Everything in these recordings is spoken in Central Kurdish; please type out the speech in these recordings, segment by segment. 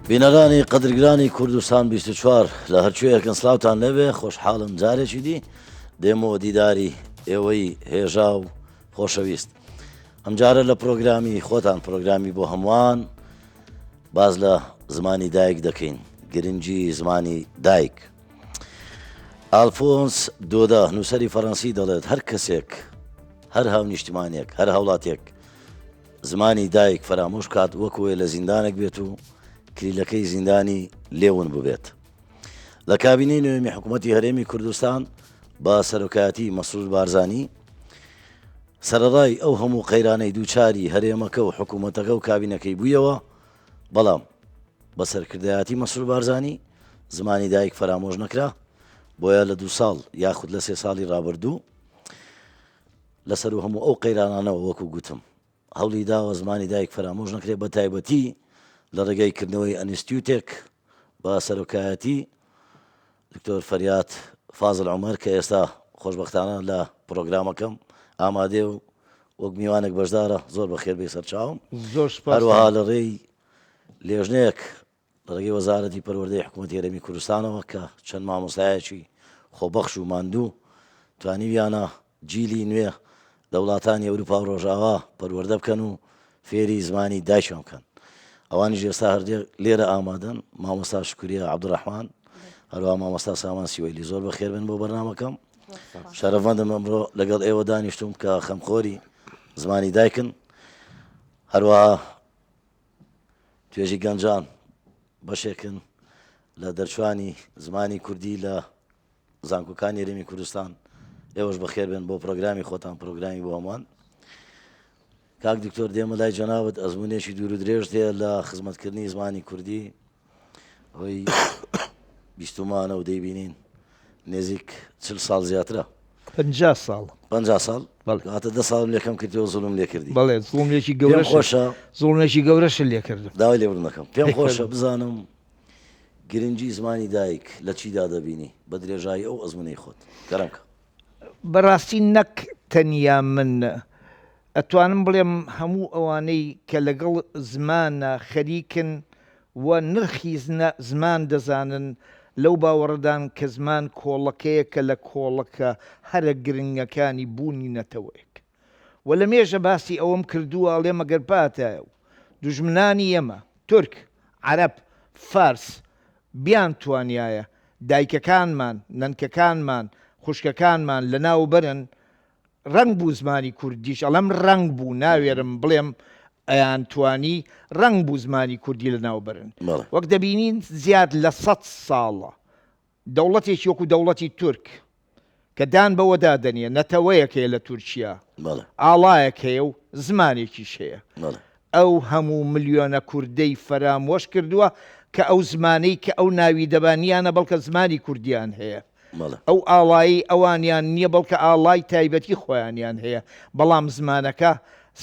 بینەرانی قەدرگرانی کوردستان 24 لە هەرکوێیەکن سلااوان لەوێ خۆشحاڵم جارێکی دی دێمەوە دیداری ئێوەی هێژا و خۆشەویست ئەمجارە لە پرۆگرامی خۆتان پرۆگرامی بۆ هەمووان باز لە زمانی دایک دەکەین گرنگی زمانی دایک ئالفۆنس دۆدا نووسەری فەڕەنسی دەڵێت هەر کەسێک هەر هاونیشتمانێک هەر هاوڵاتێک زمانی دایک فەرامۆش بکات وەک وەیە لە زیندانێک بێت و کلیلەکەی زیندانی لێون ببێت. لە کابینەی نوێمی حکوومەتی هەرێمی کوردستان بە سەرۆکایەتی مەسرور بارزانی سەرەڕای ئەو هەموو قەیرانەی دووچاری هەرێمەکە و حکوومەتەکە و کابینەکەی بوویەوە بەڵام بە سەرکردایەتی مەسرور بارزانی زمانی دایک فەرامۆش نەکرا بۆیە لە دو ساڵ یاخود لە سێ ساڵی ڕابردوو لەسەر و هەموو ئەو قەیرانانەوە وەکو گوتم هەوڵی داوە زمانی دایک فەرامۆش نەکرێت بە تایبەتی لە ڕێگەی کردنەوەی ئەنستیوتێک بە سەرۆکایەتی دکتۆر فەریاد فازل عومەر کە ئێستا خۆشبەختانە لە پرۆگرامەکەم ئامادەیە و وەک میوانێک بەشدارە زۆر بەخێر بێی سەرچاوم زۆر سپاس هەروەها لە ڕێی لێژنەیەک لە ڕێگەی وەزارەتی پەروەردەی حکوومەتی هەرێمی کوردستانەوە کە چەند مامۆستایەکی خۆبەخش و ماندوو توانیویانە جیلی نوێ لە وڵاتانی ئەوروپا و ڕۆژاوا پەروەردە بکەن و فێری زمانی دایکیان بکەن. ئەوانیش ئێستا هەر لێرە ئامادەن، مامۆستا شوکریە عەبدولڕەحمان، هەروەها مامۆستا سامان سیوەیلی. زۆر بەخێر بێن بۆ بەرنامەکەم. شەرەفمەندم ئەمڕۆ لەگەڵ ئێوە دانیشتوم کە خەمخۆری زمانی دایکن. هەروەها توێژی گەنجان بەشێکن لە دەرچوانی زمانی کوردی لە زانکۆکانی هەرێمی کوردستان ئێوەش بەخێر بێن بۆ پرۆگرامی خۆتان پرۆگرامی بۆ هەمووان کاک دکتۆر دێمە لای جەنابت ئەزمونێکی دوور و درێژ دێ لە خزمەتکردنی زمانی کوردی ئەوەی بیستومانە و دەیبینین نزیک چل ساڵ زیاترە 50 ساڵ 50 ساڵ بەڵێ دە ساڵم لێکەم کردەوە زوڵم لێ کردی بەڵێ زوڵمێکی گەورە خۆشە زوڵمێکی گەورەش لێ کردم داوای لێبوردن دەکەم پێم خۆشە بزانم گرنگی زمانی دایک لە چیدا دەبینی بە درێژایی ئەو ئەزموونەی خۆت؟ گەرم کە. بەڕاستی نەک تەنیا من، ئەتوانم بڵێم هەموو ئەوانەی کە لەگەڵ زمانا خەریکن و نرخی زمان دەزانن لەو باوەڕەدان کە زمان کۆڵەکەیەکە لە کۆڵەکە هەرە گرنگەکانی بوونی نەتەوەیەک. و لە مێژە باسی ئەوەم کردووە ئەڵێم ئەگەر باتایە و دوژمنانی ئێمە، تورک، عەرەب، فارس، بیانتوانیایە دایکەکانمان، نەنکەکانمان، خوشکەکانمان لەناو بەرن، ڕەنگ بوو زمانی کوردیش، ئەڵێم ڕەنگ بوو ناوێرم بڵێم ئەیانتوانی، ڕەنگ بوو زمانی کوردی لەناو بەرن. وەک دەبینین زیاد لە سەد ساڵە دەوڵەتێکی وەکو دەوڵەتی تورک کە دان بەوەدا دەنێ نەتەوەیەک هەیە لە تورکیا، ئاڵایەک هەیە و زمانێکیش هەیە، ئەو هەموو ملیۆنە کوردەی فەرامۆش کردووە کە ئەو زمانەی کە ئەو ناوی دەبا نییانە بەڵکە زمانی کوردیان هەیە. ئەو ئاڵایەی ئەوانیان نییە بەڵکە ئاڵای تایبەتی خۆیانیان هەیە، بەڵام زمانەکە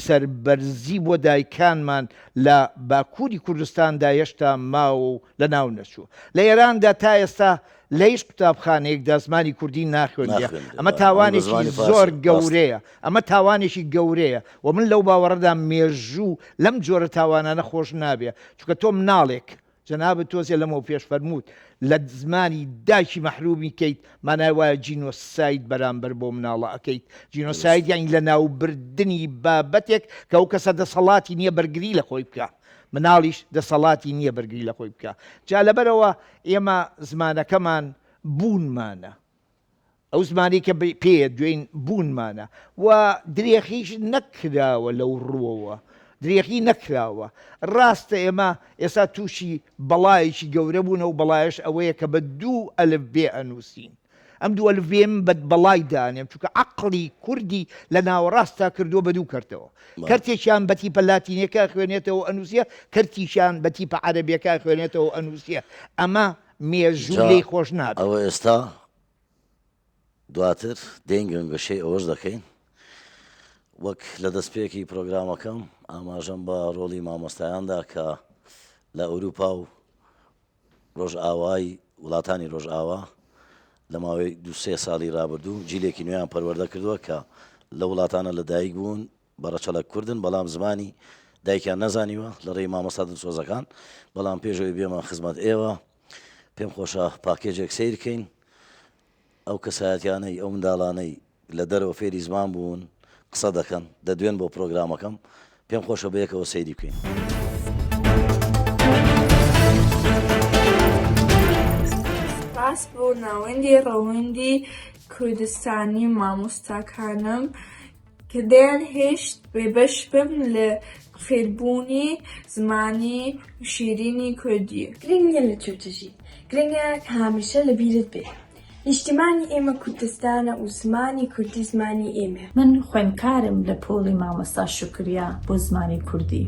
سەربەرزی بۆ دایکانمان لە باکووری کوردستاندا هێشتا ماوە و لەناو نەچووە. لە ئێراندا تا ئێستا لە هیچ قوتابخانەیەکدا زمانی کوردی ناخوێندرێ. ئەمە تاوانێکی زۆر گەورەیە. ئەمە تاوانێکی گەورەیە و من لەو باوەڕەدام مێژوو لەم جۆرە تاوانانە خۆش نابێ. چونکە تۆ مناڵێک جەنابت تۆزێ لەمەو پێش فەرمووت لە زمانی دایکی مەحرومی کەیت مانای وایە جینۆساید بەرامبەر بەو مناڵە ئەکەیت جینۆساید یانی لەناوبردنی بابەتێک کە ئەو کەسە دەسەڵاتی نییە بەرگری لە خۆی بکا مناڵیش دەسەڵاتی نییە بەرگری لە خۆی بکا جا لەبەرئەوە ئێمە زمانەکەمان بوونمانە ئەو زمانەی کە پێی دوێین بوونمانە و درێخیش نەکراوە لەو ڕووەوە درێخی نەکراوە. ڕاستە ئێمە ئێستا تووشی بەڵایەکی گەورە بوون ئەو بەڵایەش ئەوەیە کە بە دوو ئەلفبێ ئەنووسین. ئەم دوو ئەلفبێیە من بە بەڵای دانێم چونکە عەقڵی کوردی لە ناوەڕاستا کردووە بە دوو کەرتەوە. کەرتێکیان بە تیپە لاتینیەکە ئەخوێنێتەوە و ئەنووسێ، کەرتیکیان بە تیپە عەرەبیەکە ئەخوێنێتەوە و ئەنووسێ. ئەمە مێژوو جا لێی خۆش نابێ. ئەوە ئێستا دواتر دێین گەنگەشەی ئەوەش دەکەین. وەک لە دەستپێکی پرۆگرامەکەم ئاماژەم بە ڕۆڵی مامۆستایان دا کە لە ئەوروپا و ڕۆژئاوای وڵاتانی ڕۆژئاوا لە ماوەی دوو سێ ساڵی ڕابردوو جیلێکی نوێیان پەروەردە کردووە کە لە وڵاتانە لەدایک بوون بە ڕەچەڵەک کوردن بەڵام زمانی دایکیان نەزانیوە لە ڕێی مامۆستا دڵسۆزەکان، بەڵام پێش ئەوەی بێمە خزمەت ئێوە پێم خۆشە پاکێجێک سەیر کەین ئەو کەسایەتیانەی ئەو منداڵانەی لە دەرەوە فێری زمان بوون قسە دەکەن دەدوێن بۆ پرۆگرامەکەم پێم خۆشە بەیەکەوە سەیری بکەین. سوپاس بۆ ناوەندی ڕەوەندی کوردستانی و مامۆستاکانم کە دەیانهێشت بێبەش بم لە فێربوونی زمانی شیرینی کوردی. گرنگ نیە لە کوێ دەژی، گرنگە کە هەمیشە لە بیرت بێ نیشتیمانی ئێمە کوردستانە و زمانی کوردی زمانی ئێمەیە. من خوێندکارم لە پۆلی مامۆستا شوکریە بۆ زمانی کوردی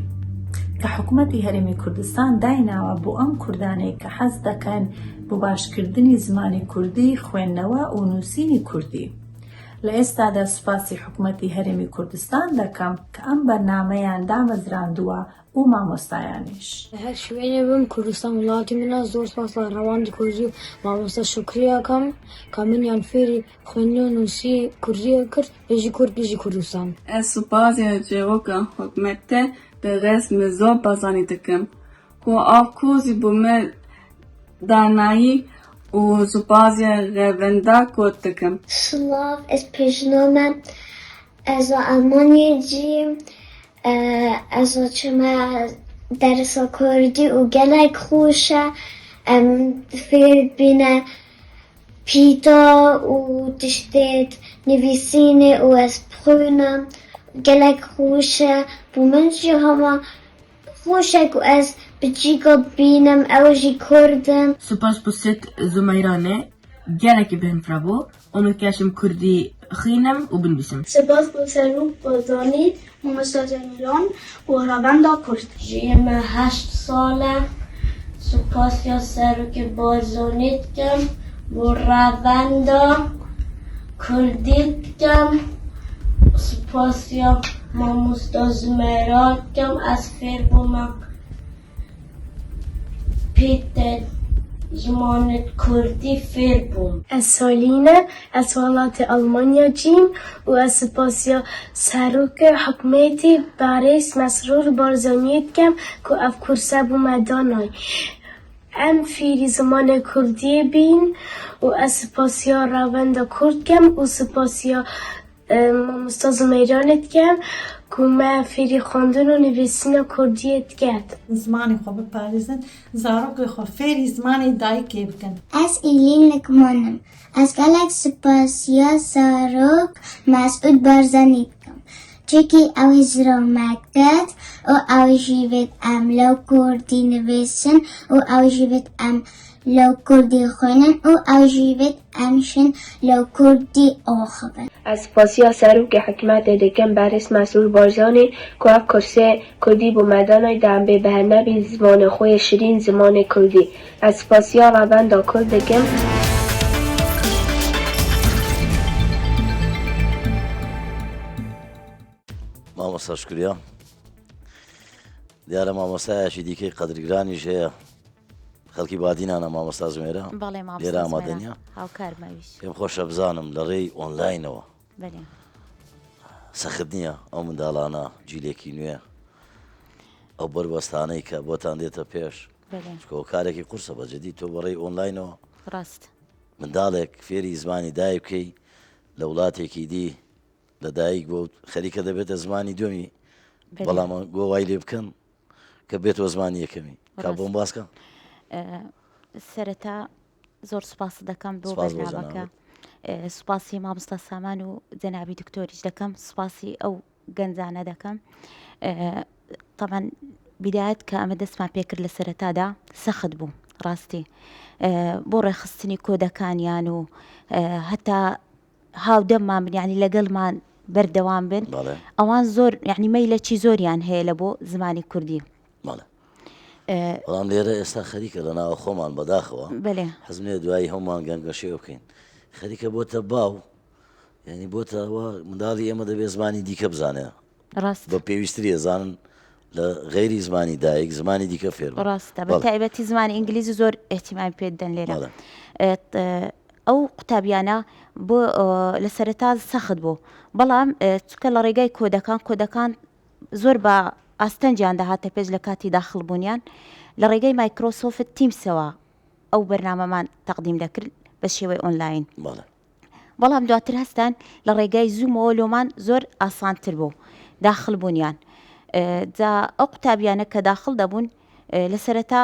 کە حکومەتی هەرێمی کوردستان دایناوە بۆ ئەم کوردانەی کە حەز دەکەن بۆ باشکردنی زمانی کوردی خوێندنەوە و نووسینی کوردی. لە ئێستادا سوپاسی حکومەتی هەرێمی کوردستان دەکەم کە ئەم بەرنامەیان دامەزراندووە و مامۆستایانیش. لە هەر شوێنێ بم کوردستان وڵاتی منە زۆر سپاس لە ڕەواندی کوردی و مامۆستا شوکری ئەکەم کە منیان فێری خوێندن و نووسی کوردی کرد بژی کورد بژی کوردستان. Ez spasê ceroka hikûmetê bi rêz Mizo Barzanî dikim ku av kozî bo me danayî û spasê revenda Kurd dikim. Silav, ez Pejno me. Ez li Almanyayê dijîm. Ez çûme dersa kurdî û gelek xweş e. Em fêr bîne pîta û tiştê nivîsînê û ez bixwînim. Gelek xweş e. Bo min jî hema xweş e ku ez bi cîga bînim ew jî kurd in. Spas bo Sit Zumeyranê gelekî bêhnfireh bû û min keşim kurdî xwînim û binivîsim. Spas bo Serok Barzanî, Mamosta Cemîlan û Revenda Kurd. Jiyê me heşt sal e. Spasiya Serokê Barzanî dikim bo Revenda Kurdî dikim. Spasiya Mamosta Zumeyran dikim ez fêr bûme. Pîtê zimanê kurdî fêr bûm. Ez Salîn e, ez welatê Almanya cîm û ez spasiya Serokê Hikûmetê Berêz Mesrûr Barzaniyê dikem ku ev kurse bo me danay. Em fêrî zimanê kurdiyê bîn û ez spasiya Revenda Kurd dikem û spasiya Mamosta Zumeyranê dikem ku me fêrî xwendin û nivîsîna kurdiyê diket. Zimanê xwe biparêzin, zarokê xwe fêrî zimanê dayikê bikin. Ez Îlîn Likman im. Ez gelek spasiya Serok Mesûd Barzanî dikim. Çimkî ew hizra me kir û ew jî vêt em lew kurdî nivîsin û ew jî vêt em lew kurdî xwînin û ew jî vêt em şin lew kurdî axivin. Ez spasiya Serokê Hikûmetê dikim Berêz Mesrûr Barzanî ku ev kursê kurdî bo me danay da em bê beher nebîn zimanê xwe yê şirîn zimanê kurdî. Ez spasiya Revenda Kurd dikim. مامۆستا شکریا دیارە مامۆستایەکی دیکەی قەدرگرانیش هەیە خەڵکی بادینانە مامۆستا زمێرە بەڵێ مامۆستا لێرە ئامادە زمێرە نییە هاوکارم ئەویش پێم خۆشە بزانم لە ڕێی ئۆنلاینەوە بەلێ سەخت نییە ئەو منداڵانە جیلێکی نوێ ئەو بەربەستانەی کە بۆتان دێتە پێش بەلێ چونکە هۆکارێکی قورسە بە جدی تۆ بەڕێی ئۆنلاینەوە ڕاست منداڵێک فێری زمانی دایک بکەی لە وڵاتێکی دی لە دایک بووە و خەریکە دەبێتە زمانی دووەمی بەلێ بەڵام گۆ وای لێ بکەن کە بێتەوە زمانی یەکەمی کا ڕاست بۆم باس کە. سەرەتا زۆر سوپاست دەکەم بۆ سپاس بۆ بەرنامەکە جەنابت. سوپاسی مامۆستا سامان و جەنابی دکتۆریش دەکەم سوپاسی ئەو گەنجانە دەکەم تەبعەن بیدایەت کە ئەمە دەستمان پێکرد لە سەرەتادا سەخت بوو ڕاستی بۆ ڕێکخستنی کۆدەکانیان و هەتا هاودەممان بن یعنی لەگەڵمان بەردەوام بن ئەوان زۆر یعنی مەیلەکی زۆریان هەیە لە بۆ زمانی کوردی بەڵێ بەڵام لێرە ئێستا خەریکە لە ناوە خۆمان بەداخەوە بەلێ حەزم لێ دوایی هەمومان گەنگەشەیە بکەین خەریکە بۆتە باو یعنی بۆتە وا منداڵی ئێمە دەبێ زمانی دیکە بزانێ ڕاست بە پێویستری ئەزانن لە غەیری زمانی دایک زمانی دیکە فێر بن ڕاستە بە بەڵێ تایبەتی زمانی ئینگلیزی زۆر ئیهتیمامی پێ دەن لێرە بەڵێ ئەو قوتابیانە بۆ لە سەرەتا سەخت بوو بەڵام چونکە لە ڕێگای کۆدەکان کۆدەکان زۆر بە ئاستەنگیان دەهاتە پێش لە کاتی داخڵ بوونیان لە ڕێگەی مایکرۆسۆفت تیمسەوە ئەو بەرنامەمان تەقدیم دەکرد بە شێوەی ئۆنلاین. بەڵێ. بەڵام دواتر هەستان لە ڕێگای زوومەوە لۆمان زۆر ئاسانتر بوو داخل بوونیان جا ئەو قوتابیانە کە داخل دەبوون لە سەرەتا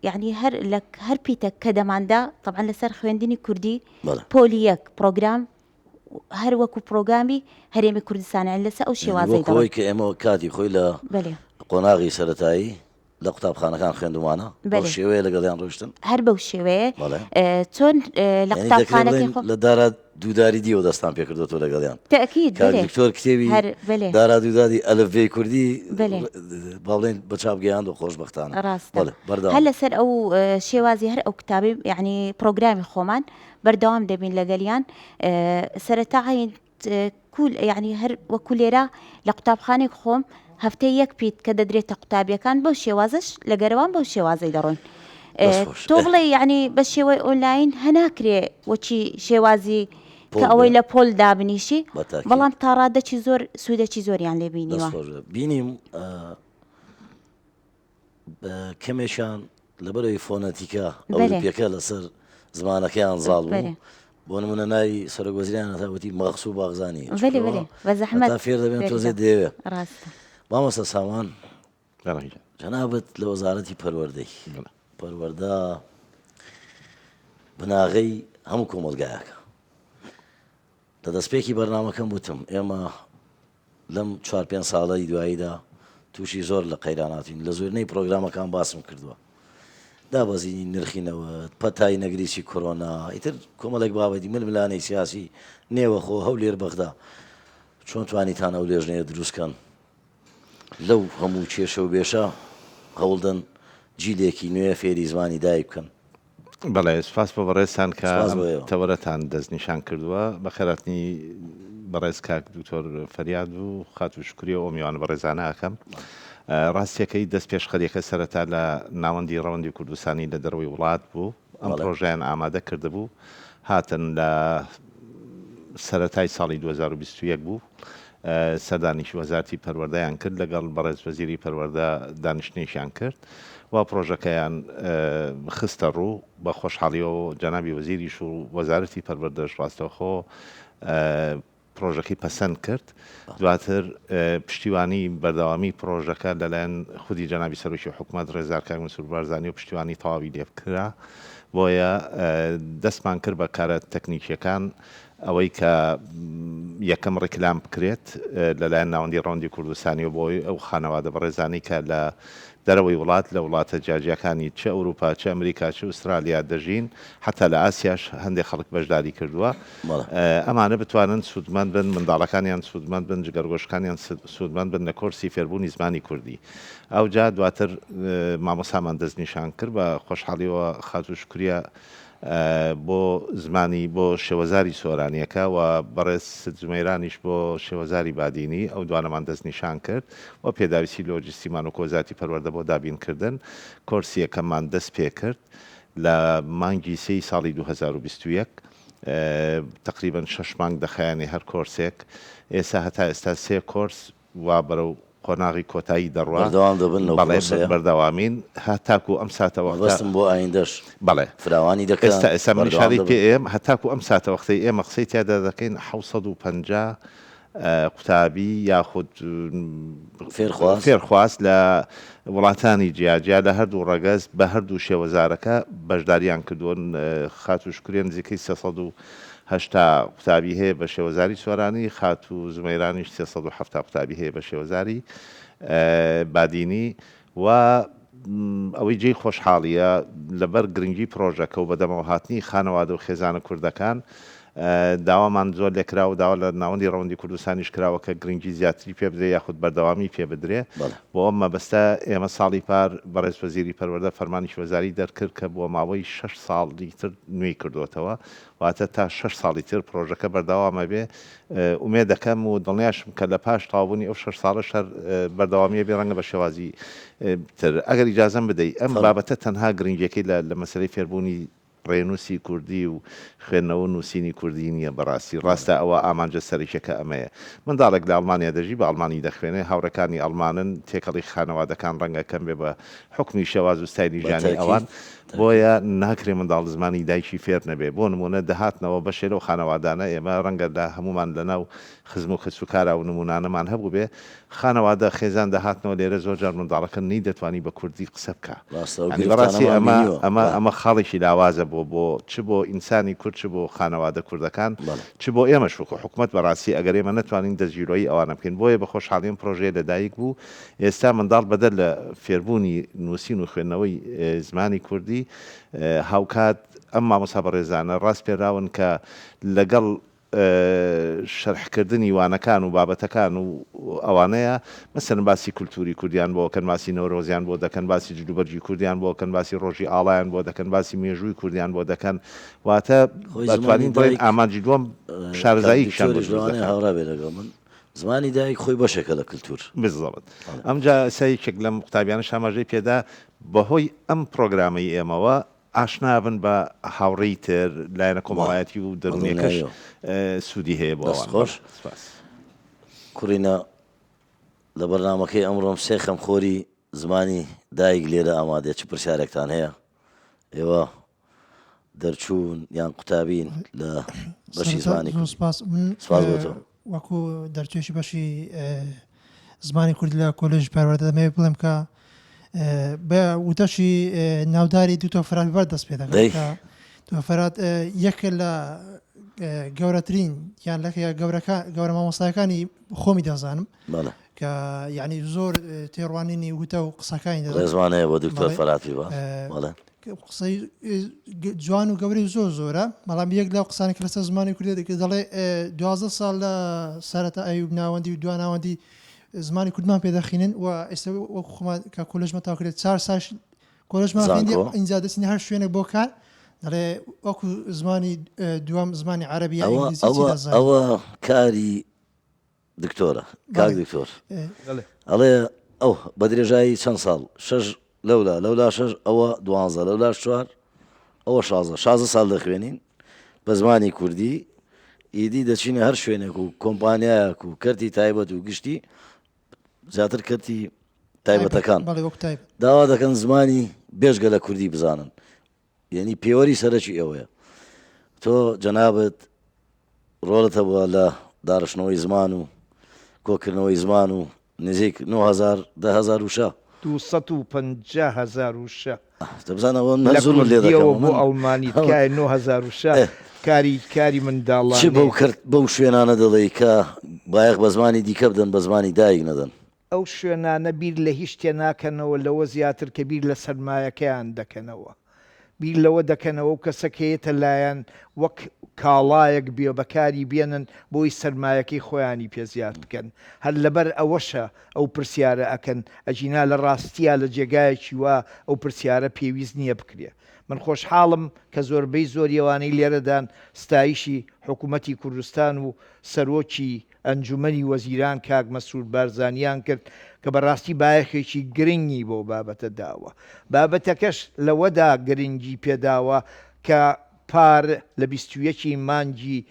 یعنی هەر لە هەر پیتە کە دەماندا طبعا لەسەر خوێندنی کوردی پۆلی یەک پرۆگرام هەر وەکو پرۆگامی هەرێمی کوردستان لەسەر ئەو شێوازەی دەڵێ کە ئێمە کاتی خۆی لە قۆناغی سەرەتایی لە قوتابخانەکان خوێندومانە بەو شێوەیە لەگەڵیان ڕۆشتن هەر بەو شێوەیە چۆن لە قوتابخانەکەی خۆ لە دارا دووداری دیەوە دەستان پێکردوەوە لەگەڵیان تەکید دکتۆر کتێبی دارا دوودادی ئەلفبێی کوردی با بڵێن بە چاپ گەیاند و خۆشبەختانە ڕاست هەر لەسەر ئەو شێوازی هەر ئەو کتابی یعنی پرۆگرامی خۆمان بەردەوام دەبین لەگەلیان سەرەتا عین کول یانی هەر وەکو لێرە لە قوتابخانەی خۆم هەفتەی یەک پیت کە دەدرێتە قوتابیەکان بەو شێوازەش لە گەرەوان بەو شێوازەی دەڕۆین تۆ بڵێ یعنی بە شێوەی ئۆنلاین هەناکرێ وەچی شێوازی کە ئەوەی لە پۆل دابنیشی بەڵام تا ڕادەکی زۆر سوودەکی زۆریان لێ بینیوە بینیم کەمێکیان لەبەرەوەی فۆنەتیکە ئەوروپیەکە لەسەر زمانەکەیان زاڵ بوو بۆ نمونە ناوی سەرۆک وەزیران هەتا وتی مەخسو باغزانی بە فێر دەبێن تۆزێ دەیەوێ مامۆستا سامان جەنابت لە وەزارەتی پەروەردەی پەروەردە بناغەی هەموو کۆمەڵگایەکە لە دەستپێکی بەرنامەکەم وتم ئێمە لەم چوار پێنج ساڵەی دواییدا تووشی زۆر لە قەیران هاتوین، لە زۆرینەی پرۆگرامەکان باسم کردووە. دابەزینی نرخی نەوت، پەتای نەگریسی کۆرۆنا، ئیتر کۆمەڵێک بابەتی ململانێی سیاسی نێوەخۆ، هەولێر بەغدا. چۆن توانیتان ئەو لێژنەیە دروست کەن؟ لەو هەموو کێشە و بێشە هەوڵدەن جیلێکی نوێ فێری زمانی دایک بکەن؟ بەڵێ سوپاس بۆ بەڕێزتان کە ئەم تەوەرەتان دەستنیشان کردووە. بەخێرهاتنی بەڕێز کاک دکتۆر فەریاد و خاتوو شوکریە و ئەو میوانە بەڕێزانە ئەکەم. ڕاستیەکەی دەستپێشخەریەکە سەرەتا لە ناوەندی ڕەوەندی کوردستانی لە دەرەوەی وڵات بوو. ئەم پرۆژەیان ئامادە کردبوو. هاتن لە سەرەتای ساڵی 2021 بوو. سەردانیکی وەزارەتی پەروەردەیان کرد، لەگەڵ بەڕێز وەزیری پەروەردە دانیشتنێکیان کرد و پڕۆژەکەیان خستە ڕوو، بە خۆشحاڵیەوە جەنابی وەزیریش و وەزارەتی پەروەردەش ڕاستەوخۆ پڕۆژەکەی پەسەند کرد، دواتر پشتیوانی بەردەوامی پڕۆژەکە لەلایەن خودی جەنابی سەرۆکی حکومەت ڕێزدار کاک مەسرور بارزانی و پشتیوانی تەواوی لێکرا، بۆیە دەستمان کرد بە کارە تەکنیکیەکان ئەوەی کە یەکەم ڕیکلام بکرێت لەلایەن ناوەندی ڕەوەندی کوردستانیەوە بۆ ئەوەی ئەو خانەوادە بەڕێزانەی کە لە دەرەوەی وڵات لە وڵاتە جیاجیاکانی چ ئەوروپا چ ئەمریکا چ ئوسترالیا دەژین حەتا لە ئاسیاش هەندێک خەڵک بەشداری کردووە ئەمانە بتوانن سوودمەند بن منداڵەکانیان سوودمەند بن جگەرگۆشەکانیان سوودمەند بن لە کۆرسی فێربوونی زمانی کوردی ئەوجا دواتر مامۆستامان دەستنیشان کرد بە خۆشحاڵیەوە خاتوو شوکریە بۆ زمانی بۆ شێوەزاری سۆرانیەکە و بەڕێز ست زومەیرانیش بۆ شێوەزاری بادینی ئەو دوانەمان دەستنیشان کرد و پێداویستی لۆجستیمان وەکو وەزارەتی پەروەردە بۆ دابین کردن کۆرسی یەکەممان دەست پێکرد لە مانگی سێی ساڵی 2021 تەقریبەن شەش مانگ دەخایەنێ هەر کۆرسێک ئێستا هەتا ئێستا سێ کۆرس وا بەرەو قۆناغی کۆتایی دەڕوا. بەردەوام دەبن لەو بەڵێ پرۆسەیە؟ بەردەوامین هەتاکو ئەم ساتەوەختە. مەبەستم بۆ ئایندەش بەڵێ فراوانی دەکەن، ئێستا ئێستا من بەردەوام ئیشارەی دەبن؟ پێ ئەیەم هەتاکو ئەم ساتەوەختەی ئێمە قسەی تیادا دەکەین 750 قوتابی یاخود فێرخواز؟ فێرخواز لە وڵاتانی جیاجیا لە هەردوو ڕەگەز بە هەردوو شێوەزارەکە بەشداریان کردووە خاتوو شوکریە نزیکەی 380 قوتابی هەیە بە شێوەزاری سۆرانی، خاتوو زومەیرانیش 370 قوتابی هەیە بە شێوەزاری بادینی و ئەوەی جێی خۆشحاڵییە لەبەر گرنگی پڕۆژەکە و بەدەمەوەهاتنی خانەوادە و خێزانە کوردەکان داوامان زۆر لێکراوە و داوا لە ناوەندی ڕەوەندی کوردستانیش کراوە کە گرنگی زیاتری پێ بدرێ یاخود بەردەوامی پێ بدرێ. بۆ ئەم مەبەستە ئێمە ساڵی پار بەڕێز وەزیری پەروەردە فەرمانێکی وەزاری دەرکرد کە بۆ ماوەی شەش ساڵی تر نوێی کردۆتەوە واتە تا شەش ساڵی تر پڕۆژەکە بەردەوام ئەبێ، ئومێد دەکەم و دڵنیاشم کە لە پاش تەواوبوونی ئەو شەش ساڵەش هەر بەردەوامی ئەبێ ڕەنگە بە شێوازی تر. ئەگەر ئیجازەم بدەی ئەم بابەتە تەنها گرنگیەکەی لە لە مەسەلەی فێربوونی. ڕێنووسی کوردی و خوێندنەوە و نووسینی کوردی نییە بەڕاستی. ڕاستە ئەوە ئامانجە سەرەکیەکە ئەمەیە. منداڵێک لە ئەڵمانیا دەژی بە ئەڵمانی دەخوێنێ، هاوڕێکانی ئەڵمانن، تێکەڵی خانەوادەکان ڕەنگە کەم بێ بە حوکمی شێواز و ستایلی ژیانی ئەوان، بۆیە ناکرێ منداڵ زمانی دایکی فێر نەبێ. بۆ نموونە دەهاتنەوە بەشێ لەو خانەوادانە ئێمە ڕەنگە لە هەموومان لەناو خزم و کەسوکارا و نموونانەمان هەبووبێ، خانەوادە، خێزان دەهاتنەوە لێرە زۆر جار منداڵەکە نەیدەتوانی بە کوردی قسە بکا. ڕاستە ئەو یانی بەڕاستی گرفتانەمان ئەمە بینیوە. ئەمە بەڵێ. ئەمە خاڵێکی لاوازە بۆ بۆ چ بۆ ئینسانی کورد چ بۆ خانەوادە کوردەکان بەڵێ. چ بۆ ئێمەش وەکوو حکومەت بەڕاستی ئەگەر ئێمە نەتوانین دەستگیرۆیی ئەوانە بکەین بۆیە بە خۆشحاڵی ئەم پرۆژەیە لەدایک بوو ئێستا منداڵ بەدەر لە فێربوونی نووسین و خوێندنەوەی زمانی کوردی هاوکات ئەم مامۆستا بەڕێزانە ڕاسپێراون کە لەگەڵ شەرحکردنی وانەکان و بابەتەکان و ئەوانەیە، مەسەلەن باسی کولتووری کوردیان بۆ ئەکەن، باسی نەورۆزیان بۆ دەکەن، باسی جلوبەرگی کوردیان بۆ ئەکەن، باسی ڕۆژی ئاڵایان بۆ دەکەن، باسی مێژووی کوردیان بۆ دەکەن، واتە خۆی زمانی ئەتوانین بڵێین دایک ئامانجی دووەم کاک شارەزاییکیان بۆ دکتۆریش دروست لەوانەیە دەکات. هاوڕا بێ لەگەڵ من، زمانی دایک خۆی بەشێکە لە کلتور. بالضبط. ئەمجا ئێستا یەکێک لەم قوتابیانەش ئاماژەی پێدا، بەهۆی ئەم پڕۆگرامەی ئێمەوە ئاشنا بن بە هاوڕێی تر، لایەنە کۆمەڵایەتی و دەروونیەکەش سوودی هەیە بۆ دەست ئەوان. خۆش. سپاس. کوڕینە لە بەرنامەکەی ئەمڕۆم سێ خەمخۆری زمانی دایک لێرە ئامادەیە چ پرسیارێکتان هەیە ئێوە دەرچوون یان قوتابین لە بەشی سەرەتا زمانی زۆر کوردی سپاس من سپاس بۆ تۆ. وەکو دەرچوویەکی بەشی زمانی کوردی لە کۆلێژی پەروەردە دەمەوێت بڵێم کە بە وتەشی ناوداری دکتۆر فەرهاد بەر دەست پێ دەکەم دەی. کە دکتۆر فەرهاد یەکێ لە گەورەترین یان لە گەورەکە گەورە مامۆستاکانی خۆمی دەزانم بەڵێ. کە یعنی زۆر تێڕوانینی وتە و قسەکانی دەزانم. ڕێزمان هەیە بۆ دکتۆر بەڵێ. فەرهاد پیرباڵ. بەڵێ. قسەی جوان و گەورەی زۆر زۆرە بەڵام یەک لەو قسانە کە لەسەر زمانی کوردی دەکرێت دەڵێ 12 ساڵ لە سەرەتایی و ناوەندی و دوا ناوەندی زمانی کوردمان پێ دەخینن و ئێستا وەکو خۆمان کە کۆلێژمان تەواو کرد چار ساڵ کۆلێژمان خوێندی زانکۆ. ئینجا دەچینە هەر شوێنێک بۆ کار دەڵێ وەکو زمانی دووەم زمانی عەرەبی یا ئەوە ئینگلیزی چی ئەوە دەزانی ئەوە کاری دکتۆرە کاک دکتۆر ئەڵێ ئەو بە درێژایی چەند ساڵ شەش لەولا لەولا شەش ئەوە دوانزە لەولاش چوار ئەوە شازە شازە ساڵ دەخوێنین بە زمانی کوردی ئیدی دەچینە هەر شوێنێک و کۆمپانیایەک و کەرتی تایبەت و گشتی زیاتر کەرتی تایبەتەکان داوا دەکەن زمانی بێژگە لە کوردی بزانن یعنی پێوەری سەرەکی ئێوەیە تۆ جەنابت ڕۆڵت هەبووە لە داڕشتنەوەی زمان و کۆکردنەوەی زمان و نزیک 9000 10000 وشە. 250 هەزار وشە دە بزانە ئەوە من لە زوڵمت لێ کوردیەوە دەکەم بۆ من ئەڵمانی تکایە 9000 وشە کاری کاری چ بەو منداڵانەیە. کەرت بەو شوێنانە دەڵێی کە بایەخ بە زمانی دیکە بدەن بە زمانی دایک نەدەن؟ ئەو شوێنانە بیر لە هیچ شتێ ناکەنەوە لەوە زیاتر کە بیر لە سەرمایەکەیان دەکەنەوە. بیر لەوە دەکەنەوە ئەو کەسە کە یەتە لایان وەک کاڵایەک بێ بەکاری بێنن بۆی سەرمایەکەی خۆیانی پێ زیاد بکەن. هەر لەبەر ئەوەشە ئەو پرسیارە ئەکەن، ئەگینا لە ڕاستیا لە جێگایەکی وا ئەو پرسیارە پێویست نییە بکرێ. من خۆشحاڵم کە زۆربەی زۆری ئەوانەی لێرەدان ستایشی حکوومەتی کوردستان و سەرۆکی ئەنجومەنی وەزیران کاک مەسرور بارزانیان کرد کە بەڕاستی بایەخێکی گرنگی بەو بابەتە داوە. بابەتەکەش لەوەدا گرنگی پێداوە کە پار لە 21 ی مانگی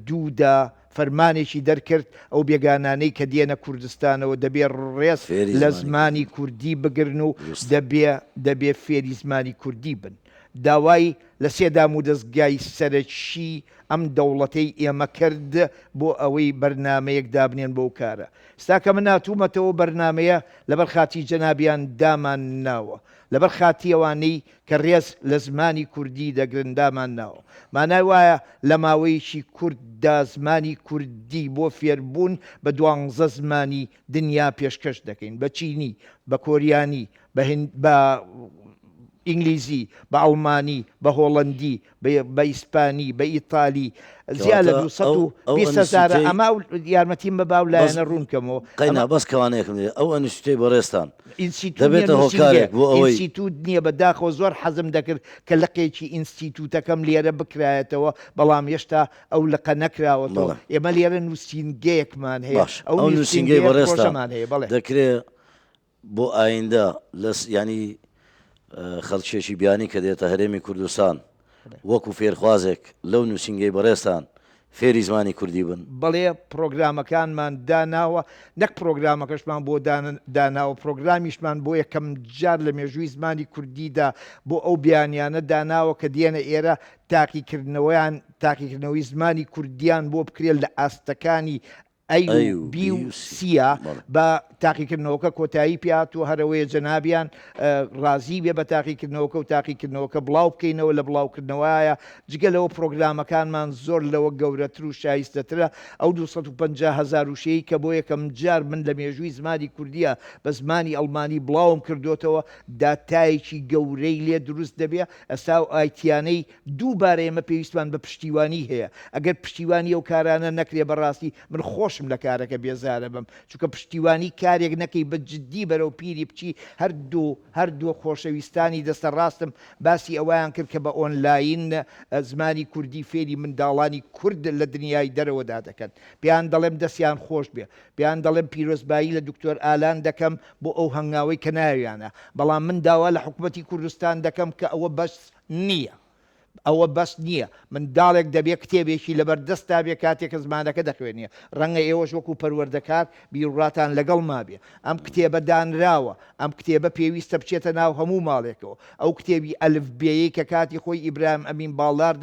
دوودا فەرمانێکی دەرکرد ئەو بێگانانەی کە دێنە کوردستانەوە دەبێ ڕێز فێری لە زمانی زمانی کوردی کوردی بگرن و دروستە. دەبێ دەبێ فێری زمانی کوردی بن. داوای لە سێ دامودەزگای سەرەکی ئەم دەوڵەتەی ئێمە کرد بۆ ئەوەی بەرنامەیەک دابنێن بۆ ئەو کارە. ئستا کە من هاتوومەتەوە بەرنامەیە لەبەر خاتری جەنابیان دامان ناوە. لەبەر خاتری ئەوانەی کە ڕێز لە زمانی کوردی دەگرن دامان ناوە. مانای وایە لە ماوەیەکی کورت دا زمانی کوردی بۆ فێربوون بە دوانزە زمانی دنیا پێشکەش دەکەین، بە چینی، بە کۆریانی، بە هند، بە ئینگلیزی، بە ئەڵمانی، بە هۆڵەندی، بە ئیسپانی، بە ئیتالی، زیا لە کەواتە ئەو 220 هەزارە ئەنستیتوتەی ئەمە ئەو یارمەتیم بە با ئەو بەس لایەنە ڕوون کەمەوە قەینا ئەمە بەس کەوانەیەکم دەوێ ئەو ئەنستیتوتەی بەڕێزتان ئینستیتوت نییە دەبێتە نووسینگەیە هۆکارێک بۆ ئەوەی ئینستیتوت نییە بە داخەوە زۆر حەزم دەکرد کە لقێکی ئینستیتوتەکەم لێرە بکرایەتەوە بەڵام هێشتا ئەو لقە نەکراوەتەوە بەڵێ. ئێمە لێرە نووسینگەیەکمان هەیە باش ئەو ئەو نووسینگەی نووسینگەیە بەڕێزتان پرۆژەمان هەیە بەڵێ. دەکرێ بۆ ئایندە لە یانی خەڵکێکی بیانی کە دێتە هەرێمی کوردستان. وەکو فێرخوازێک لەو نووسینگەی بەڕێزتان فێری زمانی کوردی بن؟ بەڵێ پڕۆگرامەکانمان داناوە، نەک پڕۆگرامەکەشمان بۆ داناوە، پڕۆگرامیشمان بۆ یەکەم جار لە مێژووی زمانی کوردیدا بۆ ئەو بیانیانە داناوە کە دێنە ئێرە تاقیکردنەوەیان تاقیکردنەوەی زمانی کوردیان بۆ بکرێت لە ئاستەکانی ئەی و بی و سیە بە تاقیکردنەوەکە کۆتایی پێهاتووە هەرەوەیە جەنابیان ڕازی بێ بە تاقیکردنەوەکە و تاقیکردنەوەکە بڵاو بکەینەوە لە بڵاوکردنەوەیە جگە لەوە پرۆگرامەکانمان زۆر لەوە گەورەتر و شایستەترە ئەو 250 هەزار وشەیەی کە بۆ یەکەم جار من لە مێژووی زمانی کوردیە بە زمانی ئەڵمانی بڵاوم کردۆتەوە داتایەکی گەورەی لێ دروست دەبێ ئەستا ئەو ئایتیانەی دووبارە ئێمە پێویستمان بە پشتیوانی هەیە، ئەگەر پشتیوانی ئەو کارانە نەکرێ بەڕاستی من خۆشم لە کارەکە بێزارەبم، چونکە پشتیوانی کارێک نەکەی بە جدی بەرەو پیری بچی، هەردوو هەردوو خۆشەویستانی دەستە ڕاستم باسی ئەوەیان کرد کە بە ئۆنلاین زمانی کوردی فێری منداڵانی کورد لە دنیای دەرەوەدا دەکەن، پێیان دەڵێم دەستیان خۆش بێ، پێیان دەڵێم پیرۆزبایی لە دکتۆر ئالان دەکەم بۆ ئەو هەنگاوەی کە ناویانە، بەڵام من داوا لە حکومەتی کوردستان دەکەم کە ئەوە بەس نییە. ئەوە بەس نییە. منداڵێک دەبێ کتێبێکی لەبەر دەستا بێ کاتێ کە زمانەکە دەخوێنێ. ڕەنگە ئێوەش وەکوو پەروەردەکار بیروڕاتان لەگەڵما بێ. ئەم کتێبە دانراوە. ئەم کتێبە پێویستە بچێتە ناو هەموو ماڵێکەوە. ئەو کتێبی ئەلفبێیەی کە کاتی خۆی ئیبراهیم ئەمین باڵدار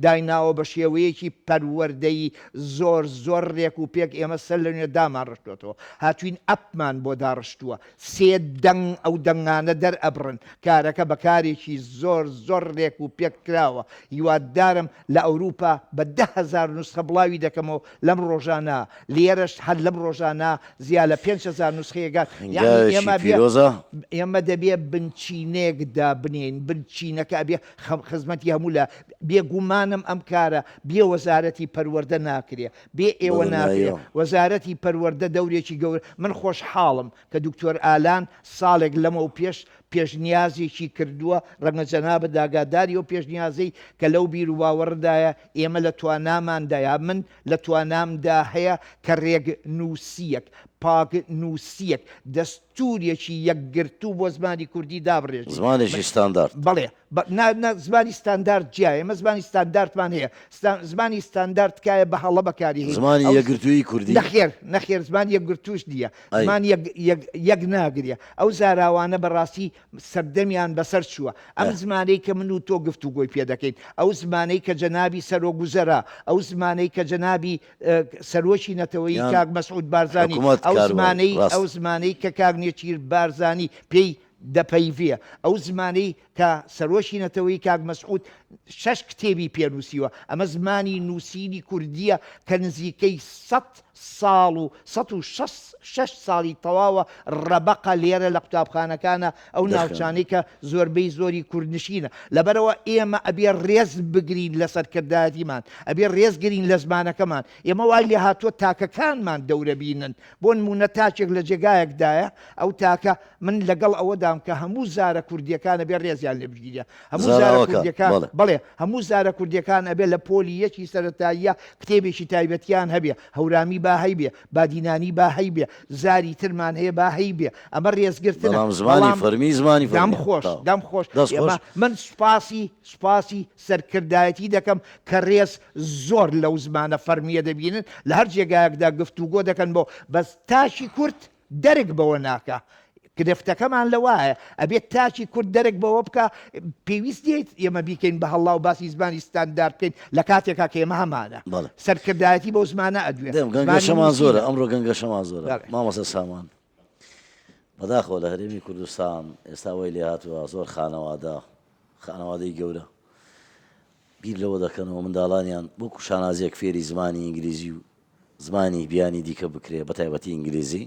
دایناوە بە شێوەیەکی پەروەردەیی زۆر زۆر ڕێک و پێک ئێمە سەر لە نوێ دامانڕشتۆتەوە. هاتووین ئەپمان بۆ داڕشتووە. سێ دەنگ ئەو دەنگانە دەرئەبڕن، کارەکە بە کارێکی زۆر زۆر رێک و پێک کراوە، هیوادارم لە ئەوروپا بە 10,000 نوسخە بڵاوی دەکەمەوە لەم رۆژانە، لێرەش هەر لەم رۆژانە زیا لە 5000 نوسخەیە گات، یەعنی هەنگاوێکی ئێمە بێ پیرۆزە. ئێمە دەبێ بنچینەیەک دابنێین، بنچینەکە ئەبێ خەم خزمەتی هەموو لا، بێگومانم ئەم کارە بێ وەزارەتی پەروەردە ناکرێ، بێ ئێوە ناکرێ، وەزارەتی پەروەردە دەورێکی گەورە، من خۆشحاڵم کە دکتۆر ئالان ساڵێک لەمەو پێش پێشنیازێکی کردووە، ڕەنگە جەنابت ئاگاداری ئەو پێشنیازەی کە لەو بیروباوەڕدایە ئێمە لە تواناماندا یا من لە توانامدا هەیە کە ڕێگنووسییەک، پاکنووسییەک، دەستوورێکی یەکگرتوو بۆ زمانی کوردی دابڕێژین. زمانێکی ستاندارد. بەڵێ. نا نا زمانی ستاندارد جیایە ئێمە زمانی ستانداردمان هەیە زمانی ستاندارد تکایە بە هەڵە بەکاری هێی زمانی یەکگرتووی کوردی؟ نەخێر نەخێر زمانی یەکگرتووش نییە زمان یەک یەک یەک ناگرێ ئەو زاراوانە بەڕاستی سەردەمیان بەسەر چووە ئەم زمانەی کە من و تۆ گفتوگۆی پێ دەکەین ئەو زمانەی کە جەنابی سەرۆک وزەرا ئەو زمانەی کە جەنابی سەرۆکی نەتەوەیی کاک مەسعود بارزانی ئەو زمانەی ئەو زمانەی کە کاک نێچیر بارزانی پێی دەپەیڤێ. ئەو زمانەی کە سەرۆکی نەتەوەیی کاک مەسعود شەش کتێبی پێ نووسیوە، ئەمە زمانی نووسینی کوردییە کە نزیکەی سەت ساڵ و 106 ساڵی تەواوە ڕەبەقە لێرە لە قوتابخانەکانە ئەو ناوچانەی کە زۆربەی زۆری کوردنشینە. لەبەرئەوە ئێمە ئەبێ ڕێز بگرین لە سەرکردایەتیمان، ئەبێ ڕێز گرین لە زمانەکەمان. ئێمە وای لێهاتووە تاکەکانمان دەورەبینن. بۆ نموونە تاکێک لە جێگایەکدایە، ئەو تاکە، من لەگەڵ ئەوەدام کە هەموو زارە کوردییەکان ئەبێ ڕێزیان لێ بگیرێ. هەموو زارە زاراوەکان، کوردییەکان، بەڵێ. بەڵێ، هەموو زارە کوردییەکان ئەبێ لە پۆلی یەکی سەرەتاییە کتێبێکی تایبەتیان هەبێ. هەورامی با هەیبێ، بادینانی با هەیبێ، زاری ترمان هەیە با هەیبێ. ئەمە ڕێزگرتنە. بەڵام زمانی بەڵام فەرمی زمانی دەم فەرمییە. خۆش، تەواو. دەم خۆش. دەست خۆش. ئێمە، من سوپاسی، سوپاسی سەرکردایەتی دەکەم کە ڕێز زۆر لەو زمانە فەرمییە دەبینن، لە هەر جێگایەکدا گفتوگۆ دەکەن بۆ، بەس تاکی کورد دەرک بەوە ناکا. گرفتەکەمان لەوایە ئەبێت تاکی کورد دەرک بەوە بکا، پێویست نییە ئێمە بیکەین بە هەڵا و باسی زمانی ستاندارد بکەین لە کاتێکا کە ئێمە هەمانە بەڵێ. سەرکردایەتی بەو زمانە ئەدوێ. دەم زمانی گەنگەشەمان زۆرە نووسینە. ئەمڕۆ گەنگەشەمان زۆرە بەڵێ. مامۆستا سامان. بەداخەوە لە هەرێمی کوردستان ئێستا وای لێهاتووە زۆر خانەوادە خانەوادەی گەورە بیر لەوە دەکەنەوە منداڵانیان وەکو شانازیەک فێری زمانی ئینگلیزی و زمانی بیانی دیکە بکرێ بە تایبەتی ئینگلیزی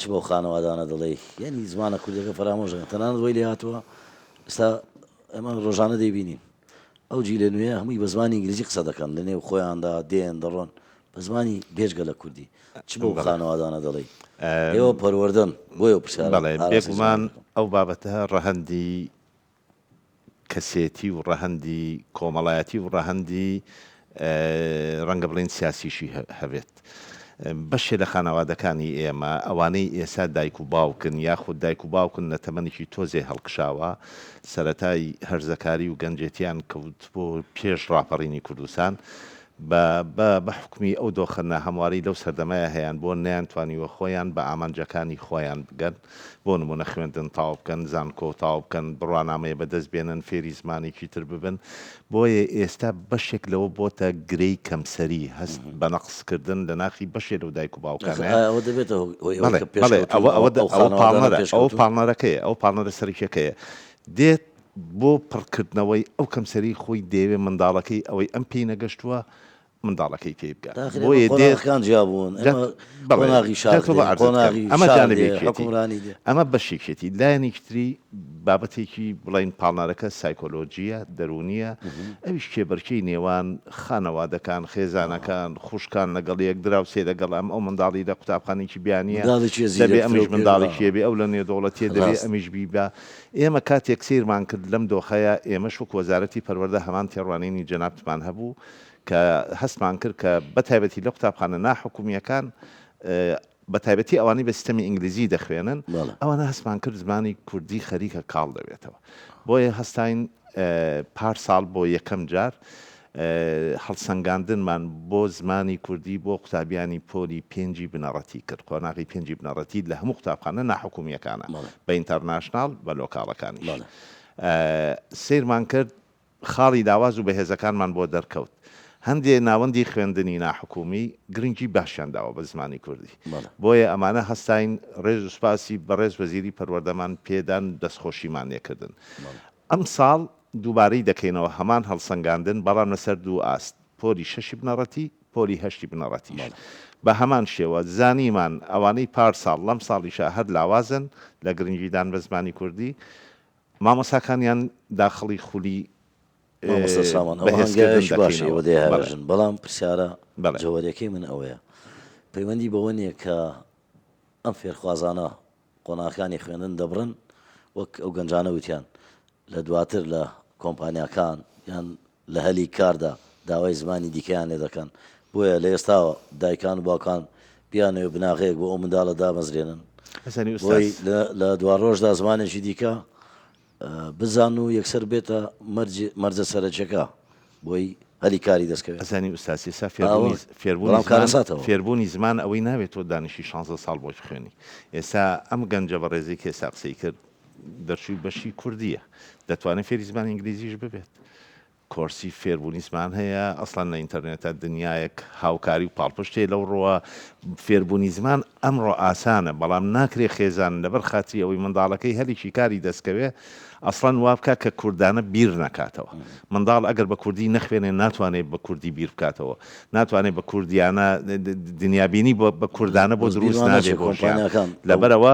چ بەو خانەوادانە دەڵێی یعنی زمانە کوردەکە فەرامۆش دەکەن تەنانەت وەی لێ هاتووە ئێستا ئێمە ڕۆژانە دەیبینین ئەو جیلە نوێیە هەمووی بە زمانی ئینگلیزی قسە دەکەن لە نێو خۆیاندا دێن دەڕۆن بە زمانی بێجگە لە کوردی چ بەو خانەوادانە دەڵێی ئێوە پەروەردەن بۆیە ئەو پرسیارە بەڵێ ئاراستەی بێگومان زمانی دەکەم. ئەو بابەتە ڕەهەندی کەسێتی و ڕەهەندی کۆمەڵایەتی و ڕەهەندی ڕەنگە بڵێین سیاسیشی هەبێت. بەشێ لە خانەوادەکانی ئێمە ئەوانەی ئێسا دایک و باوکن یاخود دایک و باوکن لە تەمەنێکی تۆزێ هەڵکشاوە سەرەتای هەرزەکاری و گەنجێتیان کەوتبۆ پێش ڕاپەڕینی کوردستان بە بە بە حوکمی ئەو دۆخە ناهەموارەی لەو سەردەمەیا هەیان بووە نەیانتوانیوە خۆیان بە ئامانجەکانی خۆیان بگەن بۆ نموونە خوێندن تەواو بکەن، زانکۆ تەواو بکەن، بڕوانامەیە بەدەست بێنن، فێری زمانێکی تر ببن، بۆیە ئێستا بەشێک لەوە بۆتە گرێی کەمسەری، هەست بە نەقس کردن لە ناخی بەشێ لەو دایک و ئاخر باوکانەیە. ئایا ئەوە دەبێتە هۆی ئەوەی بەڵێ کە بەڵێ پێشکەوتوون ئەوە ئەوە ئەوە ئەو ئەوە خانەوادانە پاڵنەرە ئەوە پێشکەوتوون؟ پاڵنەرەکەیە ئەوە پاڵنەرە سەرەکیەکەیە دێت بۆ پڕکردنەوەی ئەو کەمسەریی خۆی دەیەوێ منداڵەکەی ئەوەی ئەم پێی نەگەشتووە منداڵەکەی پێی بگات داخر ئێمە بۆیە دێت قۆناغەکان جیا بوون جا ئێمە بەڵێ قۆناغی جا شاخ تۆ دێ بە عەرزت کەم قۆناغی ئەمە شار دێ جانبێکیەتی حوکمڕانی دێ. ئەمە بەشێکیەتی لایەنێکی تری بابەتێکی بڵێین پاڵنەرەکە سایکۆلۆجییە دەروونییە ئەویش کێبەرکێی نێوان خانەوادەکان خێزانەکان خوشکان لەگەڵ یەک دراوسێ لەگەڵ ئەم ئەو منداڵی لە قوتابخانەیەکی بیانییە منداڵێکی دەبێ زیرەکترە ئەمیش و پێش منداڵێکی هەبێ ئەو لە نێودەوڵەتییە دەبێ ڕاست. ئەمیش بیبا ئێمە کاتێک سەیرمان کرد لەم دۆخەیا ئێمەش وەک وەزارەتی پەروەردە هەمان تێڕوانینی جەنابتمان هەبوو کە هەستمان کرد کە بە تایبەتی لە قوتابخانە ناحکومییەکان بە تایبەتی ئەوانەی بە سیستەمی ئینگلیزی دەخوێنن ئەوانە هەستمان کرد زمانی کوردی خەریکە کاڵ دەبێتەوە بۆیە هەستاین پار ساڵ بۆ یەکەم جار هەڵسەنگاندنمان بۆ زمانی کوردی بۆ قوتابیانی پۆلی پێنجی بنەڕەتی کرد، قۆناغی پێنجی بنەڕەتی لە هەموو قوتابخانە ناحکومییەکانە بە ئینتەرناشناڵ بە لۆکاڵەکانیش. سەیرمان کرد خاڵی لاواز و بەهێزەکانمان بۆ دەرکەوت. هەندێ ناوەندی خوێندنی ناحکومی گرنگی باشیان داوە بە زمانی کوردی. بۆیە ئەمانە هەستاین ڕێز و سوپاسی بەڕێز وەزیری پەروەردەمان پێدان دەستخۆشیمان لێکردن. ئەمساڵ دووبارەی دەکەینەوە هەمان هەڵسەنگاندن بەڵام لەسەر دوو ئاست، پۆلی شەشی بنەڕەتی، پۆلی هەشتی بنەڕەتیش. بە هەمان شێوە زانیمان ئەوانەی پار ساڵ لەم ساڵیشا هەر لاوازن لە گرنگیدان بە زمانی کوردی، مامۆستاکانیان داخڵی خولی مامۆستا سامان ئەوە بەهێزکردن هەنگاوێکی باشە دەکەینەوە. ئێوە بەڵێ. دەیهاوێژن، بەڵام پرسیارە بەڵێ. جەوهەریەکەی من ئەوەیە پەیوەندی بەوە نییە کە ئەم فێرخوازانە قۆناغەکانی خوێندن دەبڕن وەک ئەو گەنجانە وتیان لە دواتر لە کۆمپانیاکان یان لە هەلی کاردا داوای زمانی دیکەیان لێ دەکەن بۆیە لە ئێستاوە دایکان و باوکان بیانەوێ بناغەیەک بۆ ئەو منداڵە دامەزرێنن ئەزانی بۆی ئوستاز. لە دواڕۆژدا زمانێکی دیکە بزان و یەکسەر بێتە مەرجە سەرەکیەکە بۆی هەلی کاری دەست کەوێت. ئەزانی ئوستاز ئێستا فێربوونی فێربوونی بەڵام زمان کارەساتەوە. فێربوونی زمان ئەوەی ناوێت تۆ دانیشی شانزە ساڵ بۆی بخوێنی ئێستا ئەم گەنجە بەڕێزەی کە ئێستا قسەی کرد دەرچووی بەشی کوردیە دەتوانێت فێری زمانی ئینگلیزیش ببێت کۆرسی فێربوونی زمان هەیە، ئەسڵەن لە ئینتەرنێتە دنیایەک هاوکاری و پاڵپشت هەیە لەو ڕووە، فێربوونی زمان ئەمڕۆ ئاسانە، بەڵام ناکرێ خێزان لەبەر خاتری ئەوەی منداڵەکەی هەلێکی کاری دەستکەوێ ئەسڵەن وا بکا کە کوردانە بیر نەکاتەوە. منداڵ ئەگەر بە کوردی نەخوێنێ ناتوانێ بە کوردی بیر بکاتەوە، ناتوانێ بە کوردیانە دنیابینی بە کوردانە بۆ بەس دروست بیرمان نابێ نەچێ بۆ ژیان. کۆمپانیاکان ئەو لەبەرئەوە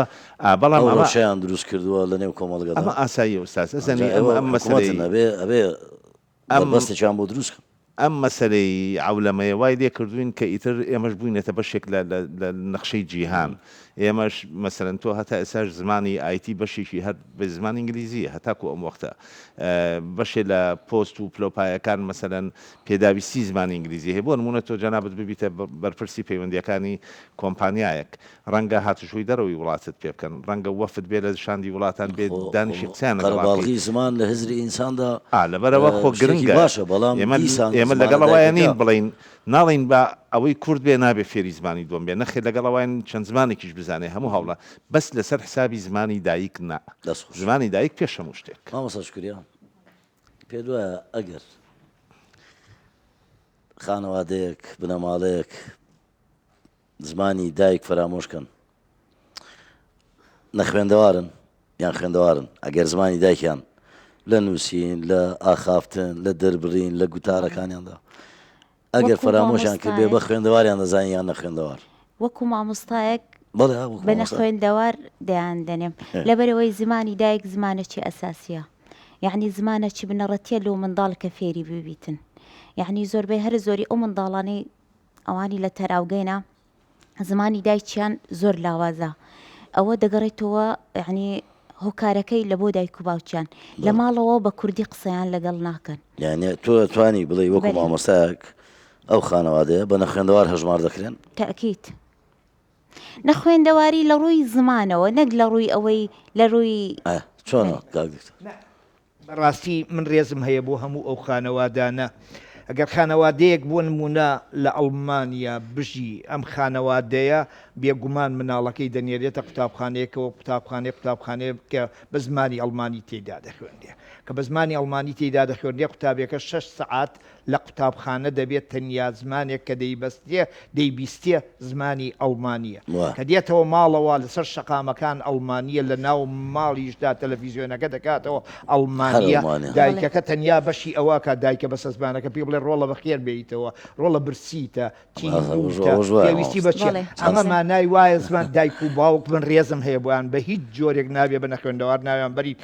بەڵام ئەو ئەمە ڕەوشەیان دروست کردووە لە نێو کۆمەڵگەدا. ئەمە ئاساییە ئوستاز ئەوجا ئەزانی ئەم ئێوە ئەم حکوومەتن مەسەلەی ئەبێ ئەبێ ئەم بەربەستێکیان بۆ دروست کەن. ئەم مەسەلەی عەولەمەیە وای لێ کردووین کە ئیتر ئێمەش بووینەتە بەشێک لە لە لە نەخشەی جیهان ئێمەش مەسەلەن تۆ هەتا ئێستاش زمانی ئایتی بەشێکی هەر بە زمانی ئینگلیزییە هەتاکوو ئەم وەختە بەشێ لە پۆست و پلەوپایەکان مەسەلەن پێداویستی زمانی ئینگلیزی هەیە بۆ نموونە تۆ جەنابت ببیتە بەرپرسی پەیوەندییەکانی کۆمپانیایەک ڕەنگە هاتوچۆی دەرەوەی وڵاتت پێ بکەن، ڕەنگە وەفد بێ لە شاندی وڵاتان بێ خۆ دانیشی خۆ قسەیان لەگەڵا بکەی. قەرەباڵغی زمان لە هزری ئینساندا ئا لەبەرئەوە خۆ شتێکی گرنگە باشە بەڵام ئێمە دیسان ئێمە زمانە لەگەڵ ئەوەیا نین دایکەکە. بڵێین ناڵێین با ئەوەی کورد بێ نابێ فێری زمانی دووەم بێ نەخێر لەگەڵ ئەوەین چەند زمانێکیش بزانێ هەموو هەوڵە بەس لەسەر حسابی زمانی دایک نا دەست خۆش. زمانی دایک پێش هەموو شتێک. مامۆستا شوکریا پێت وایە ئەگەر خانەوادەیەک بنەماڵەیەک زمانی دایک فەرامۆش کەن نەخوێندەوارن یان خوێندەوارن ئەگەر زمانی دایکیان لە نووسین لە ئاخافتن لە دەربڕین لە گوتارەکانیاندا ئەگەر وەکو فەرامۆشیان کردبێ بە مامۆستایەک خوێندەواریان دەزانین یان نەخوێندەوار وەکو مامۆستایەک بەڵێ ها وەکو بە مامۆستا نەخوێندەوار دەیان دەنێم لەبەرئەوەی زمانی دایک زمانەکی ئەساسیە یەعنی زمانەکی بنەڕەتیە لۆ منداڵ کە فێری ببیتن یەعنی زۆربەی هەرە زۆری ئەو منداڵانەی ئەوانی لە تەراوگەینە زمانی دایکیان زۆر لاوازە ئەوە دەگەڕێتەوە یعنی هۆکارەکەی لە بۆ دایک و باوکیان لە ماڵەوە بە کوردی قسەیان لەگەڵ ناکەن. یعنی تۆ توانی بڵێی وەکو مامۆستایەک ئەو خانەوادەیە بە نەخوێندەوار هەژمار دەکرێن؟ تەئکید. نەخوێندەواری لە ڕووی زمانەوە نەک لە ڕووی ئەوەی لە ڕووی. ئایا چۆنە کاک دکتۆر؟ بەڕاستی من ڕێزم هەیە بۆ هەموو ئەو خانەوادانە. ئەگەر خانەوادەیەک بۆ نموونە لە ئەڵمانیا بژی، ئەم خانەوادەیە بێگومان مناڵەکەی دەنێرێتە قوتابخانەیەکەوە، قوتابخانەیەک قوتابخانەیەک کە بە زمانی ئەڵمانی تێیدا دەخوێنرێ. کە بە زمانی ئەڵمانی تێیدا دەخوێنرێ، قوتابیەکە شەش سەعات لە قوتابخانە دەبێت تەنیا زمانێک کە دەیبەستێ دەیبیستێ زمانی ئەڵمانییە. کە دێتەوە ماڵەوە لەسەر شەقامەکان ئەڵمانییە لە ناو ماڵیشدا تەلەفیزیۆنەکە دەکاتەوە ئەڵمانییە. دایکەکە تەنیا بەشی ئەوە ئەکات دایکە بەسەزمانەکە پێی بڵێ ڕۆڵە بەخێر بێیتەوە ڕۆڵە برسیتە تینووتە پێویستی بە چیە؟ ئەمە مانای وایە زمان دایک و باوک من ڕێزم هەیە بۆیان بە هیچ جۆرێک نابێ بە نەخوێندەوار ناویان بەرین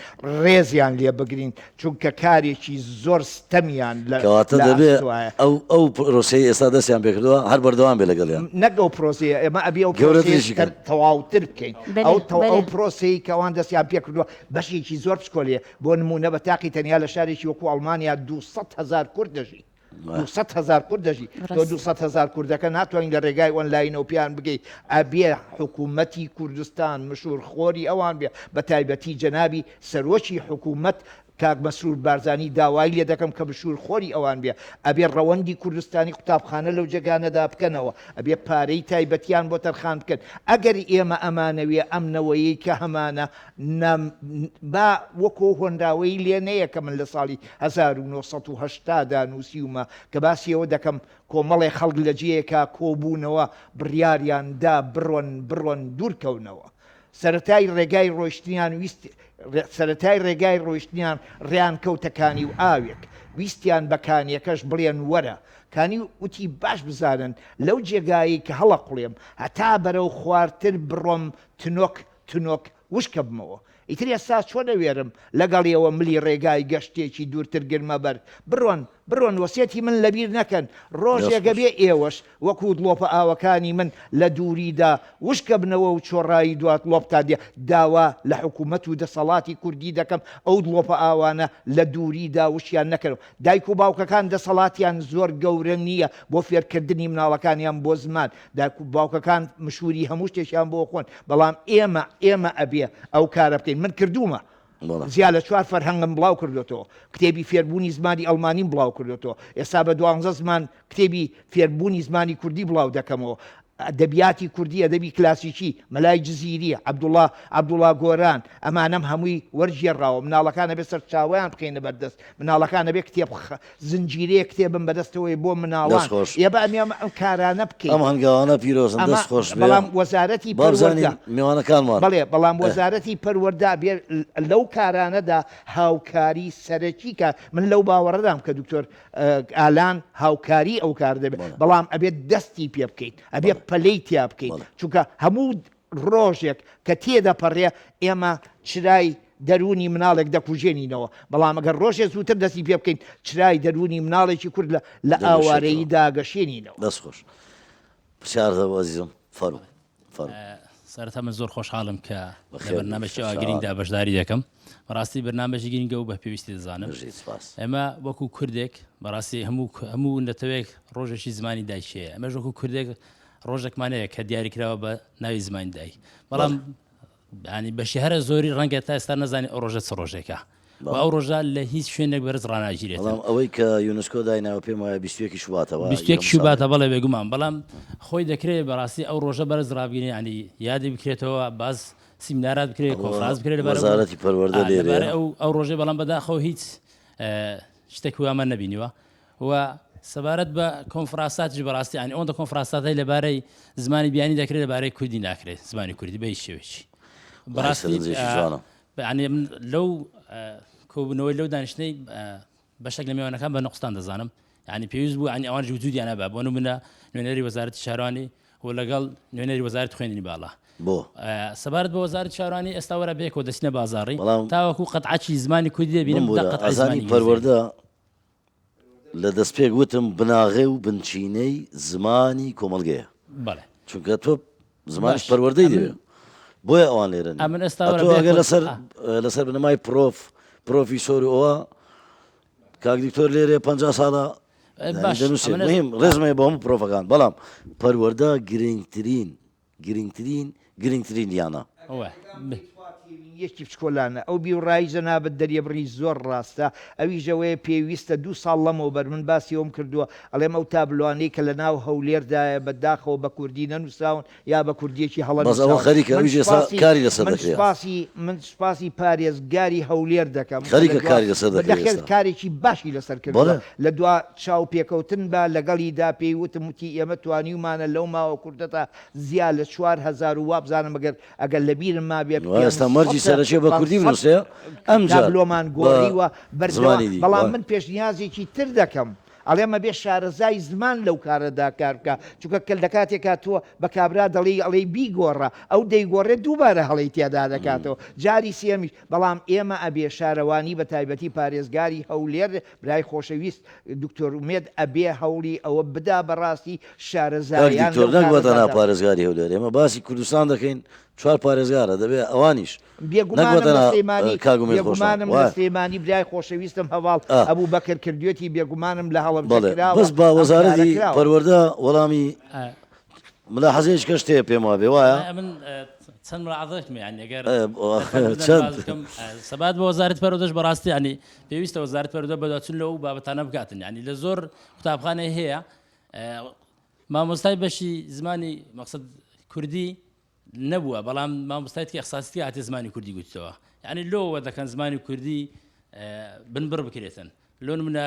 ڕێزیان لێ بگرین چونکە کارێکی زۆر ستەمیان لە کەواتە لە دەبێ ئەستۆیە. ئەو ئەو پرۆسەی ئێستا دەستیان پێکردووە هەر بەردەوام بێ لەگەڵیان. نەک ئەو پرۆسەیە ئێمە ئەبێ ئەو پرۆسەیە گەورەتریشی تر کەن. تەواوتر بکەین بەلێ ئەو تەو بەلێ. ئەو پرۆسەی کە ئەوان دەستیان پێکردووە بەشێکی زۆر بچکۆلەیە بۆ نموونە بە تاقی تەنیا لە شارێکی وەکوو ئەڵمانیا 200 هەزار کورد دەژی. 200 هەزار کورد دەژی تۆ 200 هەزار کوردەکە ناتوانین لە ڕێگای ئۆنلاینەوە پێیان بگەی ئەبێ حکوومەتی کوردستان مشوور خۆری ئەوان بێ بە تایبەتی جەنابی سەرۆکی حکوومەت کاک مەسرور بارزانی داوای لێ دەکەم کە مشوور خۆری ئەوان بێ ئەبێ ڕەوەندی کوردستانی قوتابخانە لەو جێگانەدا بکەنەوە ئەبێ پارەی تایبەتیان بۆ تەرخان بکەن ئەگەر ئێمە ئەمانەوێ ئەم نەوەیەی کە هەمانە نا با وەکو ئەو هۆنراوەی لێ نەیە کە من لە ساڵی 1980 دا نووسیومە کە باسی ئەوە دەکەم کۆمەڵێ خەڵک لە جێیەکا کۆبوونەوە بڕیاریان دا بڕۆن بڕۆن دوورکەونەوە سەرەتای ڕێگای ڕۆیشتنیان ویست سەرەتای ڕێگای ڕۆیشتنیان ڕێیان کەوتە کانی و ئاوێک ویستیان بە کانیەکەش بڵێن وەرە کانی وتی باش بزانن لەو جێگایەی کە هەڵەقوڵێم هەتا بەرەو خوارتر بڕۆم تنۆک تنۆک وشکەبمەوە. ئیتر ئێستا چۆن ئەوێرم لەگەڵیەوە ملی ڕێگای گەشتێکی دوورتر گرمە بەر. بڕۆن، بڕۆن وەسێتی من لەبیر نەکەن. ڕۆژێک ئەبێ ئێوەش وەکوو دڵۆپە ئاوەکانی من لە دووریدا وشکەبنەوە و چۆڕایی دوا دڵۆپتان دێ. داوا لە حکوومەت و دەسەڵاتی کوردی دەکەم ئەو دڵۆپە ئاوانە لە دووریدا وشکیان نەکەنەوە. دایک و باوکەکان دەسەڵاتیان زۆر گەورە نییە بۆ فێرکردنی مناڵەکانیان بۆ زمان. دایک و باوکەکان مشوری هەموو شتێکیان بۆ خۆن بەڵام ئێمە ئێمە ئەبێ ئەو کارە بکەین من کردوومە جیا لە چوار فەرهەنگم بڵاو کردوێتەوە کتێبی فێربوونی زمانی ئەڵمانیم بڵاو کردوێتەوە ئێستا بە دوانزە زمان کتێبی فێربوونی زمانی کوردی بڵاو دەکەمەوە ئەدەبیاتی کوردی ئەدەبی کلاسیکی مەلای جزیری عەبدوڵا عەبدوڵا گۆران ئەمانەم هەمووی وەرگێڕاوە مناڵەکان ئەبێ سەرچاوەیان بخەینە بەردەست مناڵەکان ئەبێ کتێب زنجیرەیەک کتێبم بەدەستەوەی بۆ مناڵان دەست خۆش. ئێ با ئەمە ئەم کارانە بکەین ئەم هەنگاوانە پیرۆزن ئەمە دەست خۆش بێ بەڵام وەزارەتی با بزانین پەروەردە میوانەکانمان بەڵێ بەڵام ئێ. وەزارەتی پەروەردە ئەبێ لەو کارانەدا هاوکاری سەرەکی کا من لەو باوەڕەدام کە دکتۆر ئالان هاوکاری ئەو کار دەبێت بەڵام ئەبێت دەستی پێ بکەیت ئەبێ پەلەی تیا بکەیت چونکە هەموو ڕۆژێک کە تێدەپەڕێ ئێمە چرای دەروونی مناڵێک دەکوژێنینەوە بەڵام ئەگەر ڕۆژێ زووتر دەستی پێ بکەین چرای دەروونی مناڵێکی کورد لە لە ئاوارەیی داگەشێنینەوە. دەست خۆش. پرسیارت هەبوو ئەزیزم؟ فەرموو. فەرموو. سەرەتا من زۆر خۆشحاڵم کە لە بەخێر بێی بەرنامەکی ئاوا سەرچاوان. گرینگدا بەشداری دەکەم. بەڕاستی بەرنامەکی گرینگە و بە پێویستی دەزانم. بژیت سپاس. ئێمە وەکوو کوردێک بەڕاستی هەموو هەموو نەتەوەیەک ڕۆژێکی زمانی دایکی هەیە. ئێمەش وەکوو کوردێک ڕۆژێکمان هەیە کە دیاری کراوە بە ناوی زمانی دایک. بەڵام ینی بەشی هەرە زۆری ڕەنگە تا ئێستا نەزانانی ئەو ڕۆژە چ ڕۆژێکە و ئەو ڕۆژە لە هیچ شوێنێک بەرز ڕناگیرێت بەڵام ئەوەی کە یونسکۆ دایناوە پێم وایە 21 شوباتەوە 21 شوباتە بەڵێ بێگومان بەڵام خۆی دەکرێت بەڕاستی ئەو ڕۆژە بەرز ڕابگیرێ ینی یادی بکرێتەوە باز سیمینارات بکرێت کۆنفرانس بکرێت لەبارەی وەزارەتی پەروەردە لێرەیە ئەو ئەو ڕۆژەی بەڵام بەداخەوە هیچ شتێک وامان نەبینیوە و سەبارەت بە کۆنفراساتیش بەڕاستی یانی ئەوەندە کۆنفراساتەی لەبارەی زمانی بیانی دەکرێت لەبارەی کوردی ناکرێت زمانی کوردی بە هیچ شێوەیەکی بەڕاستی سەرنجێکی جوانە. یانی من لەو کۆبوونەوەی لەو دانیشتنەی بەشێک لە میوانەکان بە نوقستان دەزانم یانی پێویست بوو یانی ئەوانش وجودیان هەبا بۆ نمونە نوێنەری وەزارەتی شارەوانی و لەگەڵ نوێنەری وەزارەتی خوێندنی باڵا بۆ؟ سەبارەت بە وەزارەتی شارەوانی ئێستا وەرە بەیەکەوە دەچینە بازاڕی بەڵام تاوەکو قەتعەکی زمانی کوردی دەبینم دە بمبورە قەتعەی ئازانی زمانی ئینگلیزی پەروەردە لە دەستپێک وتم بناغەی و بنچینەی زمانی کۆمەڵگەیە. بەڵێ. چونکە تۆ زمانیش باش پەروەردەی ئەمن دەوێ. بۆیە ئەوان لێرە نین. ئەمن ئێستا وەرە ئەتۆ ئەگەر بەیەکەوە لەسەر ئا. لەسەر بنەمای پرۆف پرۆفیسۆر و ئەوە کاک دکتۆر لێرەیە 50 ساڵە. باش دەنووسێت مهم ڕێزم هەیە بۆ هەموو پرۆفەکان بەڵام پەروەردە گرنگترین گرنگترین گرنگترین یانە. یەکی بچکۆلانە ئەو بیروڕای جەنابت دەریەبڕی زۆر ڕاستە ئەویش ئەوەیە پێویستە دوو ساڵ لەمەوبەر من باسی ئەوم کردووە ئەڵێم ئەو تابلۆانەی کە لە ناو هەولێردایە بە داخەوە بە کوردی نەنووسراون یا بە کوردیەکی هەڵە بەس ئەوە نووسراون خەریکە من ئەویش ئێستا سوپاسی کاری لەسەر من دەکرێ. سوپاسی من سوپاسی پارێزگاری هەولێر دەکەم کە لە خەریکە دوا کاری لەسەر بە دەکرێ دەخێر ئێستا. کارێکی باشی لەسەر کردووە بەڵێ. لە دوا چاوپێکەوتن بە لەگەڵیدا پێی وتم وتی ئێمە توانیومانە لەو ماوە کوردەتا زیا لە 4000 و وابزانم ئەگەر ئەگەر لە بیرم مابێ وا ئێستا مەرجی 500 سەرەکیە بە کوردی 500 بنووسرێ ئەمجار تابلۆمان بە گۆڕیوە بەردەوام زمانی دی بەڵام وا. من پێشنیازێکی تر دەکەم ئەڵێم ئەبێ شارەزای زمان لەو کارەدا کار بکا چونکە کە لە کاتێکا تۆ بە کابرا دەڵێی ئەڵێی بیگۆڕە ئەو دەیگۆڕێ دووبارە هەڵەی تێدا دەکاتەوە جاری سێمیش بەڵام ئێمە ئەبێ شارەوانی بە تایبەتی پارێزگاری هەولێر برای خۆشەویست دکتۆر ئومێد ئەبێ هەوڵی ئەوە بدا بەڕاستی کاک شارەزایان دکتۆر لەو نەک بە کارەدا تەنها دا. پارێزگاری هەولێر ئێمە باسی کوردستان دەکەین چوار پارێزگارە دەبێ ئەوانیش نەک بە بێگومانم لە تەنها سلێمانی کاک ئومێد خۆشناو بێگومانم لە وایە. سلێمانی برای خۆشەویستم هەڤاڵ ئا. ئەبوبەکر کردوێتی بێگومانم لە هەڵەبجە بەڵێ کراوە بەس با ئەم کارە وەزارەتی کراوە. پەروەردە وەڵامی ملاحەزەیەکی کەش تێ پێم وابێ وایە؟ من چەند ملاحەزەیەکم یانی ئەگەر چەند؟ سەبارەت بە وەزارەتی پەروەردەش بەڕاستی یانی پێویستە وەزارەتی پەروەردە بەدواچوون لەو بابەتانە بکاتن یانی لە زۆر قوتابخانەی هەیە مامۆستای بەشی زمانی مەقصد کوردی نەبووە بەڵام مامۆستای تکە اختصاصی هاتێ زمانی کوردی گوتەوە یعنی لۆوە دەکەن زمانی کوردی بنبڕ بکرێتن لۆ نمونە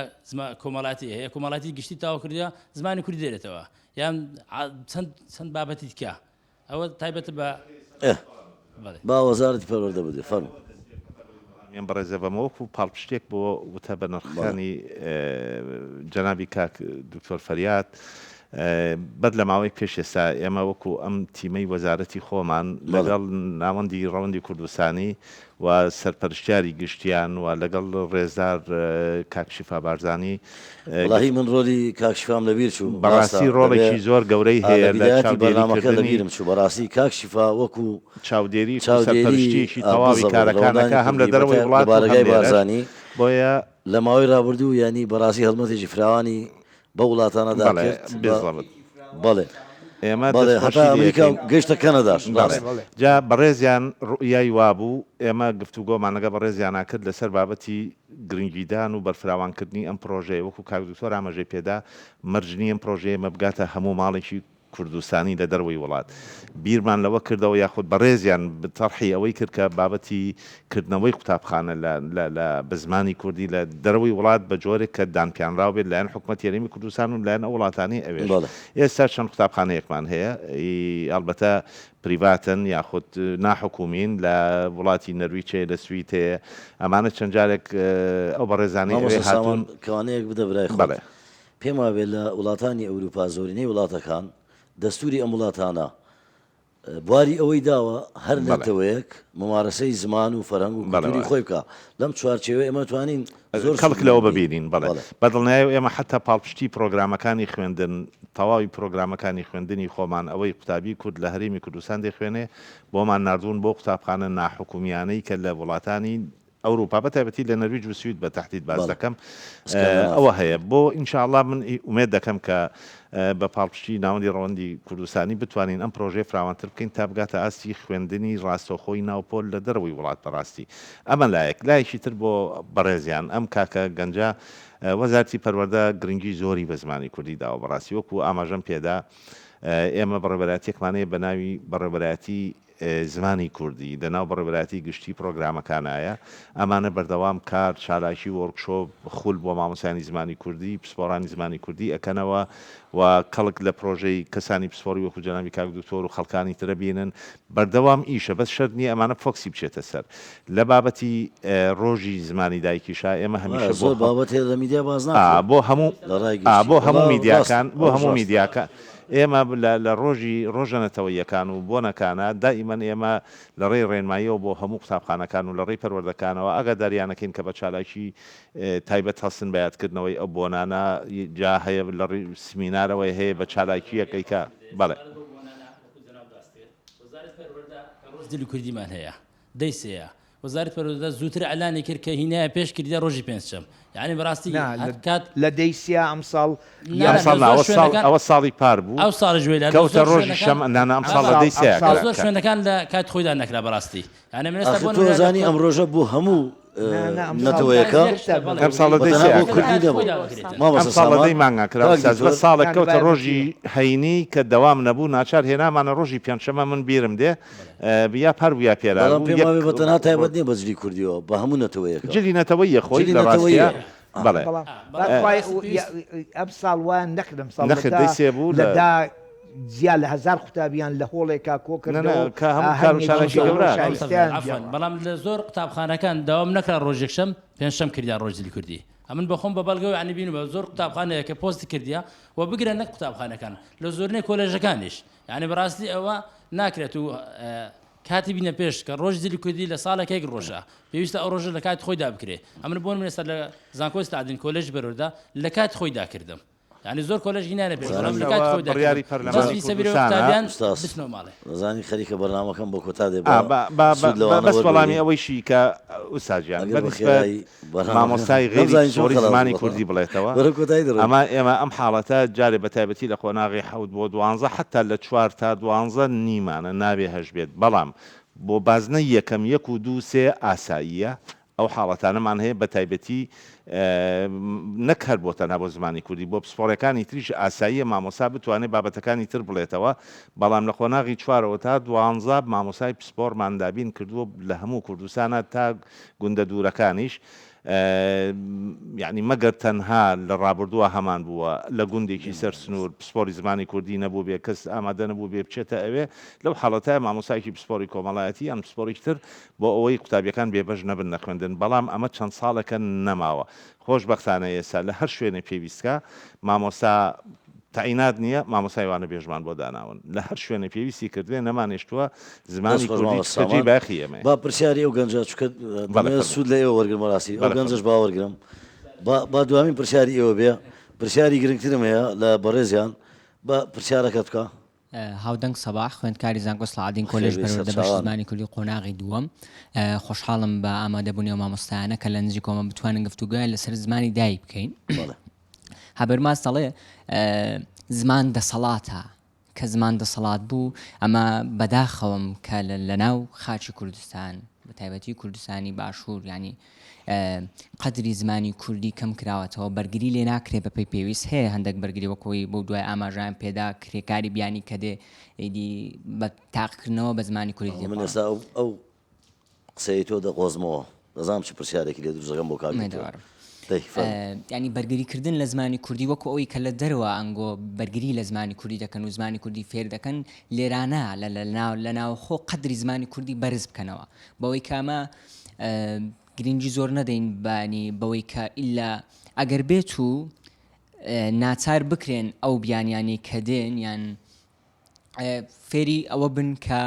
کۆمەڵاتی هەیە کۆمەڵاتی گشتی تاوا کردە زمانی کوردی دێرێتەوە یان چەند چەند بابەتی تکە ئەوە تایبەتە بە با وەزارەتی پەروەردە بدێ فەرموو. یان بەڕێزە بەمە وەکو پاڵپشتێک بۆ وتە بەنرخەکانی جەنابی کاک دکتۆر فەریاد بەر لە ماوەیەک پێش ئێستا ئێمە وەکو ئەم تیمەی وەزارەتی خۆمان لەگەڵ ناوەندی ڕەوەندی کوردستانی و سەرپەرشتیاری گشتیان و لەگەڵ ڕێزدار کاک شیفا بارزانی. وەڵاهی من ڕۆلی کاک شیفام لەبیر چوو. بەڕاستی ڕۆڵێکی زۆر گەورەی هەیە لە بیدایەتی بەرنامەکە لەبیرم چوو بەڕاستی کاک شیفا وەکو چاودێری و سەرپەرشتیەکی تەواوی کارەکان ئەکا هەم لە دەرەوەی وڵات و هەم لێرەش بۆیە. لە ماوەی ڕابردوو یانی بەڕاستی هەڵمەتێکی فراوانی بەو وڵاتانەدا کرد بە بەڵێ ئێمە بەڵێ دەستخۆشی هەتا لێ ئەمریکا و ئەکەین. گەیشتە کەنەداش بەڵێ ڕاستە. جا بەڕێزیان ڕوئیای وابوو ئێمە گفتوگۆمان لەگەڵ بەڕێزیانا کرد لەسەر بابەتی گرنگیدان و بەرفراوانکردنی ئەم پڕۆژەیە وەکو کاک دکتۆر ئاماژەی پێدا مەرج نییە ئەم پڕۆژەیە ئێمە بگاتە هەموو ماڵێکی کوردستانی لە دەرەوەی وڵات بیرمان لەوە کردەوە یاخود بەڕێزیان تەرحی ئەوەی کرد کە بابەتی کردنەوەی قوتابخانە لە لە لە بە زمانی کوردی لە دەرەوەی وڵات بە جۆرێک کە دانپیانراو بێت لایەن حکومەتی هەرێمی کوردستان و لایەن ئەو وڵاتانەی ئەوێش بەڵێ. ئێستا چەند قوتابخانەیەکمان هەیە ئی ئەڵبەتە پریڤاتن یاخود ناحکومین لە وڵاتی نەرویج هەیە لە سوید هەیە ئەمانە چەند جارێک ئەو بەڕێزانەی ئەوێ مامۆستا سامان هاتوون کەوانەیەک بدە برای خۆت بەڵێ. پێم وابێ لە وڵاتانی ئەوروپا زۆرینەی وڵاتەکان دەستوری ئەم وڵاتانە بواری ئەوەی داوە هەر نەتەوەیەک مومارەسەی زمان و فەرهەنگ و کولتوری خۆی بکا، لەم چوارچێوەیە ئێمە توانین زۆر کەڵک سوودمەند لەوە بین. ببینین. بەڵێ بە دڵنیایەوە ئێمە حەتا پاڵپشتی پرۆگرامەکانی خوێندن، تەواوی پرۆگرامەکانی خوێندنی خۆمان ئەوەی قوتابی کورد لە هەرێمی کوردستان دەیخوێنێ بۆمان ناردوون بۆ قوتابخانە ناحکومیانەی کە لە وڵاتانی ئەوروپا بە تایبەتی لە نەرویج و سوید بە تەحدید باس دەکەم ئەوە هەیە بۆ ان شاء اللە من ئومێد دەکەم کە بە پاڵپشتی ناوەندی ڕەوەندی کوردستانی بتوانین ئەم پرۆژەیە فراوانتر بکەین تا بگاتە ئاستی خوێندنی ڕاستەوخۆی ناو پۆل لە دەرەوەی وڵات بەڕاستی ئەمە لایەک لایەکی تر بۆ بەڕێزیان ئەم کاکە گەنجە وەزارتی پەروەردە گرنگی زۆری بە زمانی کوردی داوە بەڕاستی وەکو ئاماژەم پێدا ئێمە بەڕێوەبەرایەتیەکمان هەیە بە ناوی بەڕێوەبەرایەتی زمانی کوردی لە ناو بەڕێوەبەرایەتی گشتی پڕۆگرامەکانایە، ئەمانە بەردەوام کار، چالاکی، وۆرکشۆپ، خول بۆ مامۆستایانی زمانی کوردی، پسپۆڕانی زمانی کوردی ئەکەنەوە و کەڵک لە پرۆژەی کەسانی پسپۆڕی وەکو جەنابی کاک دکتۆر و خەڵکانی ترە بینن. بەردەوام ئیشە، بەس شەرت نییە ئەمانە فۆکسی بچێتە سەر. لە بابەتی ڕۆژی زمانی دایکیشا ئێمە هەمیشە بۆ زۆر بابەت هەیە لە میدیا باس ناکرێت بۆ هەموو لە ڕای گشتی. بۆ هەموو وەڵا ڕاستە، میدیاکان بۆ ئەوەش هەموو ڕاستە. میدیاکان ئێمە لە لە ڕۆژی ڕۆژە نەتەوەییەکان و بۆنەکانا دائیمەن ئێمە لە ڕێی ڕێنماییەوە بۆ هەموو قوتابخانەکان و لە ڕێی پەروەردەکانەوە ئاگاداریان ئەکەین کە بە چالاکی تایبەت هەستن بە یادکردنەوەی ئەو بۆنانە جا هەیە لە ڕێی سمینارەوە هەیە بە چالاکییەکەی کە بەڵێ. وەزارەت پەروەردە ڕۆژ جلی کوردیمان هەیە دەی سێیە. وەزارەتی پەروەردە زووتر ئیعلانی کرد کە هینایە پێش کردیە ڕۆژی پێنجشەم یانی بەڕاستی نا هەر کات لە دەی سیا ئەمساڵ نا ئەمساڵ لە نا زۆر ئەوە ساڵ شوێنەکان ئەوە ساڵی پار بوو ئەو ساڵیش وەیلا لە کەوتە زۆر ڕۆژی شوێنەکان شەم نا نا ئەمساڵ لە ئەمساڵ دەی سیا ئەمساڵ لە کرا زۆر کاک. شوێنەکان لە کاتی خۆیدا نەکرا بەڕاستی یانی من ئێستا ئاخر بۆ تۆ نمونە لە ئەزانی کۆ ئەم ڕۆژە بۆ هەموو نا نا ئەمساڵ نەتەوەیەکە یەک شتە بەڵێ ئەمساڵ لە بە دەی تەنها سیا بۆ کرا. کوردی کاتی نەبوو خۆیدا بکرێتن. مامۆستا ئەمساڵ لە سامان دەی مانگا کرا کاک ئوستاز دکتۆر بەس ساڵێک کاک کەوتە بایە ڕۆژی بچینە. هەینی کە دەوام نەبوو ناچار هێنامانە ڕۆژی پێنجشەمە من بیرم دێ یا پار بوو یا پێرار بەڵام بوو پێم یەک وابێ بە تەنها ڕۆژ تایبەت نییە بە جلی کوردیەوە بە هەموو نەتەوەیەکە جلی نەتەوەییە خۆی جلی لە ڕاستیا نەتەوەییە. بەڵێ. بەڵام با خوای ئەمساڵ وایان نەکرد ئەمساڵ لە نەخێر دا دەی سێ بوو لە لە. دا جیا لە هەزار قوتابیان لە هۆڵێکا کۆ نا نا کردەوە و کە هەموو کار و ئاهەنگێکی چالاکی گەورە و گەورە ئەکرێ. شایستەیان عەفوەن گێڕا. بەڵام لە زۆر قوتابخانەکان داوام نەکرا ڕۆژ یەکشەم پێنجشەم کردیان ڕۆژ جلی کوردی ئەمن بەخۆم بە بەڵگەوە یانی بینومە زۆر قوتابخانە هەیە کە پۆستی کردیە و بگرە نەک قوتابخانەکان لە زۆرینەی کۆلێژەکانیش یانی بەڕاستی ئەوە ناکرێت و کاتی بینە پێش کە ڕۆژی جلی کوردی لە ساڵێک یەک ڕۆژە پێویستە ئەو ڕۆژە لە کاتی خۆیدا بکرێ ئەمن بۆ نمونە ئێستا لە زانکۆی سەعدین کۆلێژی پەروەردە لە کاتی خۆیدا کردم یانی زۆر کۆلێژ هینانە پێش بەڵام لە کاتی ئەوە خۆیدا بڕیاری کردم پەرلەمانی جەزبی سەبیرەوە کوردستانە. قوتابیان ئوستاز بچنەوە ماڵێ. دەزانی خەریکە بەرنامەکەم بۆ کۆتا دێ ئا با با با با سوود لەوانە بەس وەڵامی وەربگرین. ئەوەیشی کە ئوستاز گیان ئەگەر بە بە نیسبەت خێرایی بەرنامەکە مامۆستای غەیری نەمزانی چۆن پسپۆڕی خەلاس زمانی بوو کوردی بڵێتەوە بەرەو کۆتایی دەڕۆین. ئەمە ئێمە ئەم حاڵەتە جارێ بە تایبەتی لە قۆناغی حەوت بۆ دوانزە حەتا لە چوار تا دوانزە نیمانە نابێ هەش بێت بەڵام بۆ بازنەی یەکەم یەک و دوو سێ ئاساییە ئەو حاڵەتانەمان هەیە بە تایبەتی نەک هەر بۆ تەنها بۆ زمانی کوردی بۆ پسپۆڕیەکانی تریش ئاساییە مامۆستا بتوانێت بابەتەکانی تر بڵێتەوە بەڵام لە قۆناغی چوارەوە تا دوانزە مامۆسای پسپۆڕمان دابین کردووە لە هەموو کوردستانا تا گوندە دوورەکانیش یانی مەگەر تەنها لە ڕابردووە هەمان بووە لە گوندێکی سەر سنوور پسپۆری زمانی کوردی نەبووبێ کەس ئامادە نەبووبێ بچێتە ئەوێ لەو حاڵەتە مامۆسایەکی پسپۆری کۆمەڵایەتی یان پسپۆڕێکی تر بۆ ئەوەی قوتابیەکان بێبەش نەبن لە خوێندن بەڵام ئەمە چەند ساڵێکە نەماوە خۆشبەختانە ئێستا لە هەر شوێنێ پێویستکا مامۆستا تەعینات نییە مامۆستای وانەبێژمان بۆ داناون لە هەر شوێنێ پێویستی کردبێ نەمانێشتووە دەست زمانی خۆش کوردی مامۆستا چونکە جێی سامان بایەخی ئێمەیە. با پرسیاری ئەو گەنجە چونکە بەڵێ دەمەوێت فەرموو. سوود لە ئێوە وەرگرم بەڕاستی ئەو بەڵێ گەنجەش فەرموو. با وەرگرم با با دوامین پرسیاری ئێوە بێ پرسیاری گرنگترم هەیە لە بەڕێزیان با پرسیارەکەت بکە. هاودەنگ سەباح، خوێندکاری زانکۆی سڵاحەدین بەخێر کۆلێژی بێی پەروەردە بەشی سەرچاوان. زمانی کوردی قۆناغی دووەم، خۆشحاڵم بە ئامادەبوونی ئەو مامۆستایانە کە لە نزیکەوە بتوانین گفتوگۆیان لەسەر زمانی دایک بکەین. بەڵێ. هابرماس دەڵێ زمان دەسەڵاتە، کە زمان دەسەڵات بوو، ئەمە بەداخەوەم کە لەناو خاکی کوردستان بە تایبەتی کوردستانی باشوور یانی قەدری زمانی کوردی کەم کراوەتەوە بەرگری لێ ناکرێ بە پێی پێویست هەیە هەندێک بەرگری وەکۆی بۆ دوای ئاماژان پێدا کرێکاری بیانی کە دێ ئیدی بە تاقکردنەوە بە زمانی کوردی من ئێستا ئەو قسەی تۆ دەقۆزمەوە دەزانم چ پرسیارێکی لێ دروست دەکەم بۆ کاک دکتۆر. دەی فەرموو. یانی بەرگری کردن لە زمانی کوردی وەکو ئەوەی کە لە دەرەوە ئەنگۆ بەرگری لە زمانی کوردی دەکەن و زمانی کوردی فێر دەکەن لێرانە لە لە ناوخۆ قەدری زمانی کوردی بەرز بکەنەوە بەوەی کە ئەمە گرنگی زۆر نەدەین بانی بەوەی کە ئیلا ئەگەر بێت و ناچار بکرێن ئەو بیانیانەی کە دێن یان فێری ئەوە بن کە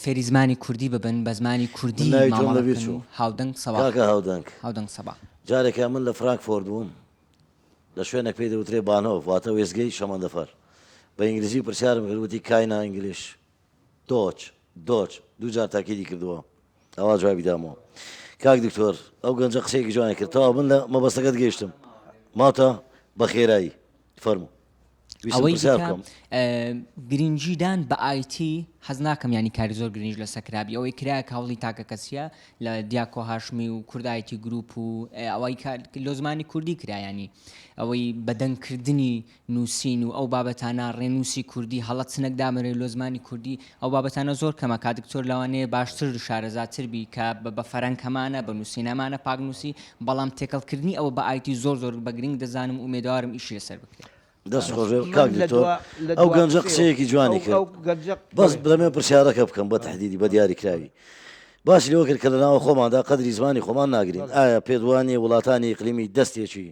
فێری زمانی کوردی ببن بە زمانی کوردی من ناوی تۆم مامەڵە لەبیر بکەن و چوو. هاودەنگ سەباح کاکە هاودەنگ. هاودەنگ سەباح. جارێکیان من لە فرانکفۆرت بووم لە شوێنێک پێی دەوترێ Bahnhof واتە وێستگەی شەمەندەفەر بە ئینگلیزی پرسیارم کرد وتی kein Englisch Deutsch Deutsch دووجار تاکیدی کردووە ئەوا جوابی دامەوە کاک دکتۆر ئەو گەنجە قسەیەکی جوانی کرد تەواو من لە مەبەستەکەت گەیشتم ماتە بە خێرایی فەرموو. ویستم ئەوەی پرسیار دیکە بکەم. گرنگی دان بە ئایتی حەز ناکەم یانی کاری زۆر گرنگیش لەسەر کرابی ئەوەی کرا کە هەوڵی تاکە کەسیە لە دیاکۆ هاشمی و کورد ئایتی گروپ و ئەوەی کە لۆ زمانی کوردی کرا یانی ئەوەی بەدەنگ کردنی نووسین و ئەو بابەتانە ڕێنووسی کوردی هەڵە چنەک دامەرێ لۆ زمانی کوردی ئەو بابەتانە زۆر کەمە کا دکتۆر لەوانەیە باشتر شارەزاتر بی کە بە فەرەنگ هەمانە بە نووسین هەمانە پاک نووسی بەڵام تێکەڵکردنی ئەوە بە ئایتی زۆر زۆر بە گرنگ دەزانم ئومێدەوارم ئیشی لەسەر بکرێ. دەست خۆش بێ کاک دکتۆر ئەو گەنجە قسەیەکی جوانی کرد بەس دەمێ پرسیارەکە بکەم بە تەحدیدی بە دیاریکراوی باسی لەوە کرد کە لە ناوە خۆماندا قەدری زمانی خۆمان ناگرین ئایا پێت وانیە وڵاتانی ئیقلیمی دەستێکی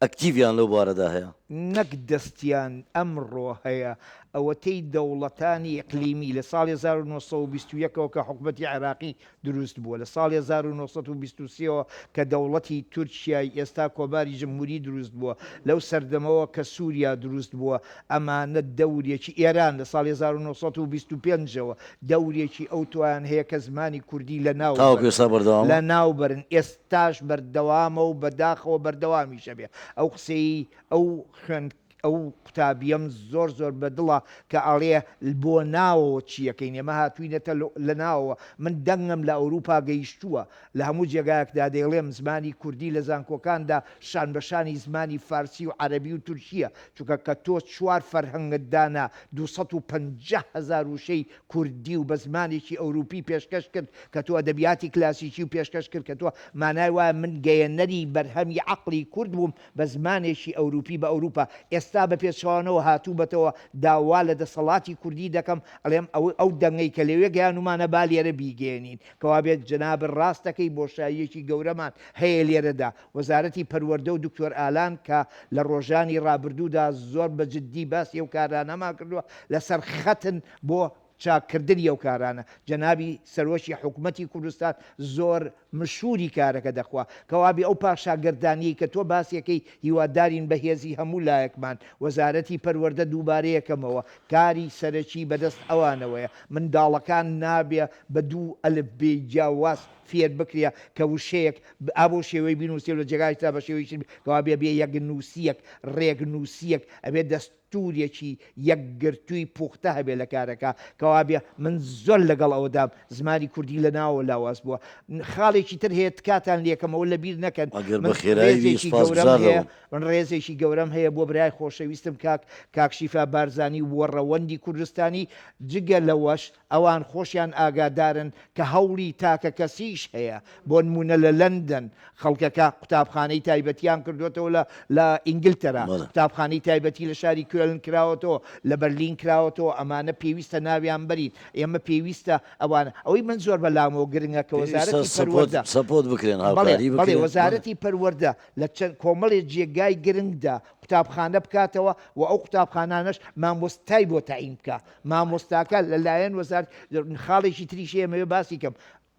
ئەکتیڤیان لەو بوارەدا هەیە؟ نەک دەستیان ئەمڕۆ هەیە، ئەوەتەی دەوڵەتانی ئیقلیمی لە ساڵی 1921 ەوە کە حکومەتی عێراقی دروست بووە، لە ساڵی 1923 ەوە کە دەوڵەتی تورکیای ئێستا کۆماری جمهوری دروست بووە، لەو سەردەمەوە کە سوریا دروست بووە، ئەمانە دەورێکی، ئێران لە ساڵی 1925 ەوە دەورێکی ئەوتۆیان هەیە کە زمانی کوردی لەناو تاوەکو بەرن، ئێستا بەردەوامە؟ لەناو بەرن، ئێستاش بەردەوامە و بەداخەوە بەردەوامیش ئەبێ. ئەو قسەی ئەو خوێند ئەو قوتابیەم زۆر زۆر بە دڵە کە ئەڵێ بۆ ناوەوە چیەکەین ئێمە هاتوینەتە لە ناوەوە من دەنگم لە ئەوروپا گەیشتووە لە هەموو جێگایەکدا دەیڵێم زمانی کوردی لە زانکۆکاندا شان بە شانی زمانی فارسی و عەرەبی و تورکیە چونکە کە تۆ چوار فەرهەنگت دانا 250 هەزار وشەی کوردی و بە زمانێکی ئەوروپی پێشکەش کرد کە تۆ ئەدەبیاتی کلاسیکی و پێشکەش کرد کە تۆ مانای وایە من گەیەنەری بەرهەمی عەقڵی کورد بووم بە زمانێکی ئەوروپی بە ئەوروپا ئێستا بە پێچەوانەوە هاتوومەتەوە داوا لە دەسەڵاتی کوردی دەکەم ئەڵێم ئەو ئەو دەنگەی کە لەوێ گەیانومانە با لێرە بیگەیەنین کەوابێت جەنابت ڕاست دەکەی بۆشاییەکی گەورەمان هەیە لێرەدا وەزارەتی پەروەردە و دکتۆر ئالان کە لە ڕۆژانی ڕابردوودا زۆر بە جدی باسی ئەو کارانەمان کردووە لەسەر خەتن بۆ چاککردنی ئەو کارانە. جەنابی سەرۆکی حکومەتی کوردستان زۆر مشوری کارەکە دەخوا. کەوابێ ئەو پاشاگەردانیەی کە تۆ باسیەکەی هیوادارین بە هێزی هەموو لایەکمان وەزارەتی پەروەردە دووبارەیەکەمەوە کاری سەرەکی بەدەست ئەوانەوەیە منداڵەکان نابێ بە دوو ئەلفبێی جیاواز فێر بکرێ کە وشەیەک ئا بەو شێوەی بینووسێ و لە جێگایەکی ترا بە شێوەیەکی تر کەوابێ ئەبێ یەک نووسییەک، ڕێک نووسییەک، ئەبێ دەستوورێکی یەکگرتووی پوختە هەبێ لە کارەکە، کەوابێ من زۆر لەگەڵ ئەوەدام زمانی کوردی لە ناوەوە لاواز بووە. خاڵێکی تر هەیە تکاتان لێکەم ئەوە لەبیر نەکەن ئەگەر من بە خێرایی بی ڕێزێکی گەورەم سوپاسگوزار هەیە دەبم. من ڕێزێکی گەورەم هەیە بۆ برای خۆشەویستم کاک کاک شیفا بارزانی و بۆ ڕەوەندی کوردستانی، جگە لەوەش ئەوان خۆشیان ئاگادارن کە هەوڵی تاکەکەسیش هەیە، بۆنموونە لە لەندەن خەڵکەکە قوتابخانەی تایبەتیان کردۆتەوە لە لە ئینگلتەرا قوتابخانەی تایبەتی لە شاری کوێلن کراوەتەوە، لە بەرلین کراوەتەوە، ئەمانە پێویستە ناویان بەرین، ئێمە پێویستە ئەوانە، ئەوەی من زۆر بە لامەوە گرنگە کە پێویستە وەزارەتی سەپۆت پەروەردە support بکرێن بەڵێ هاوکاری بەڵێ بکرێن بەڵێ. وەزارەتی پەروەردە لە چەند کۆمەڵێ جێگای گرنگدا قوتابخانە بکاتەوە و ئەو قوتابخانانەش مامۆستای بۆ تەعین بکا مامۆستاکە لە لایەن وەزارت خاڵێکی تریش هەیە ئەمەوێ باسی کەم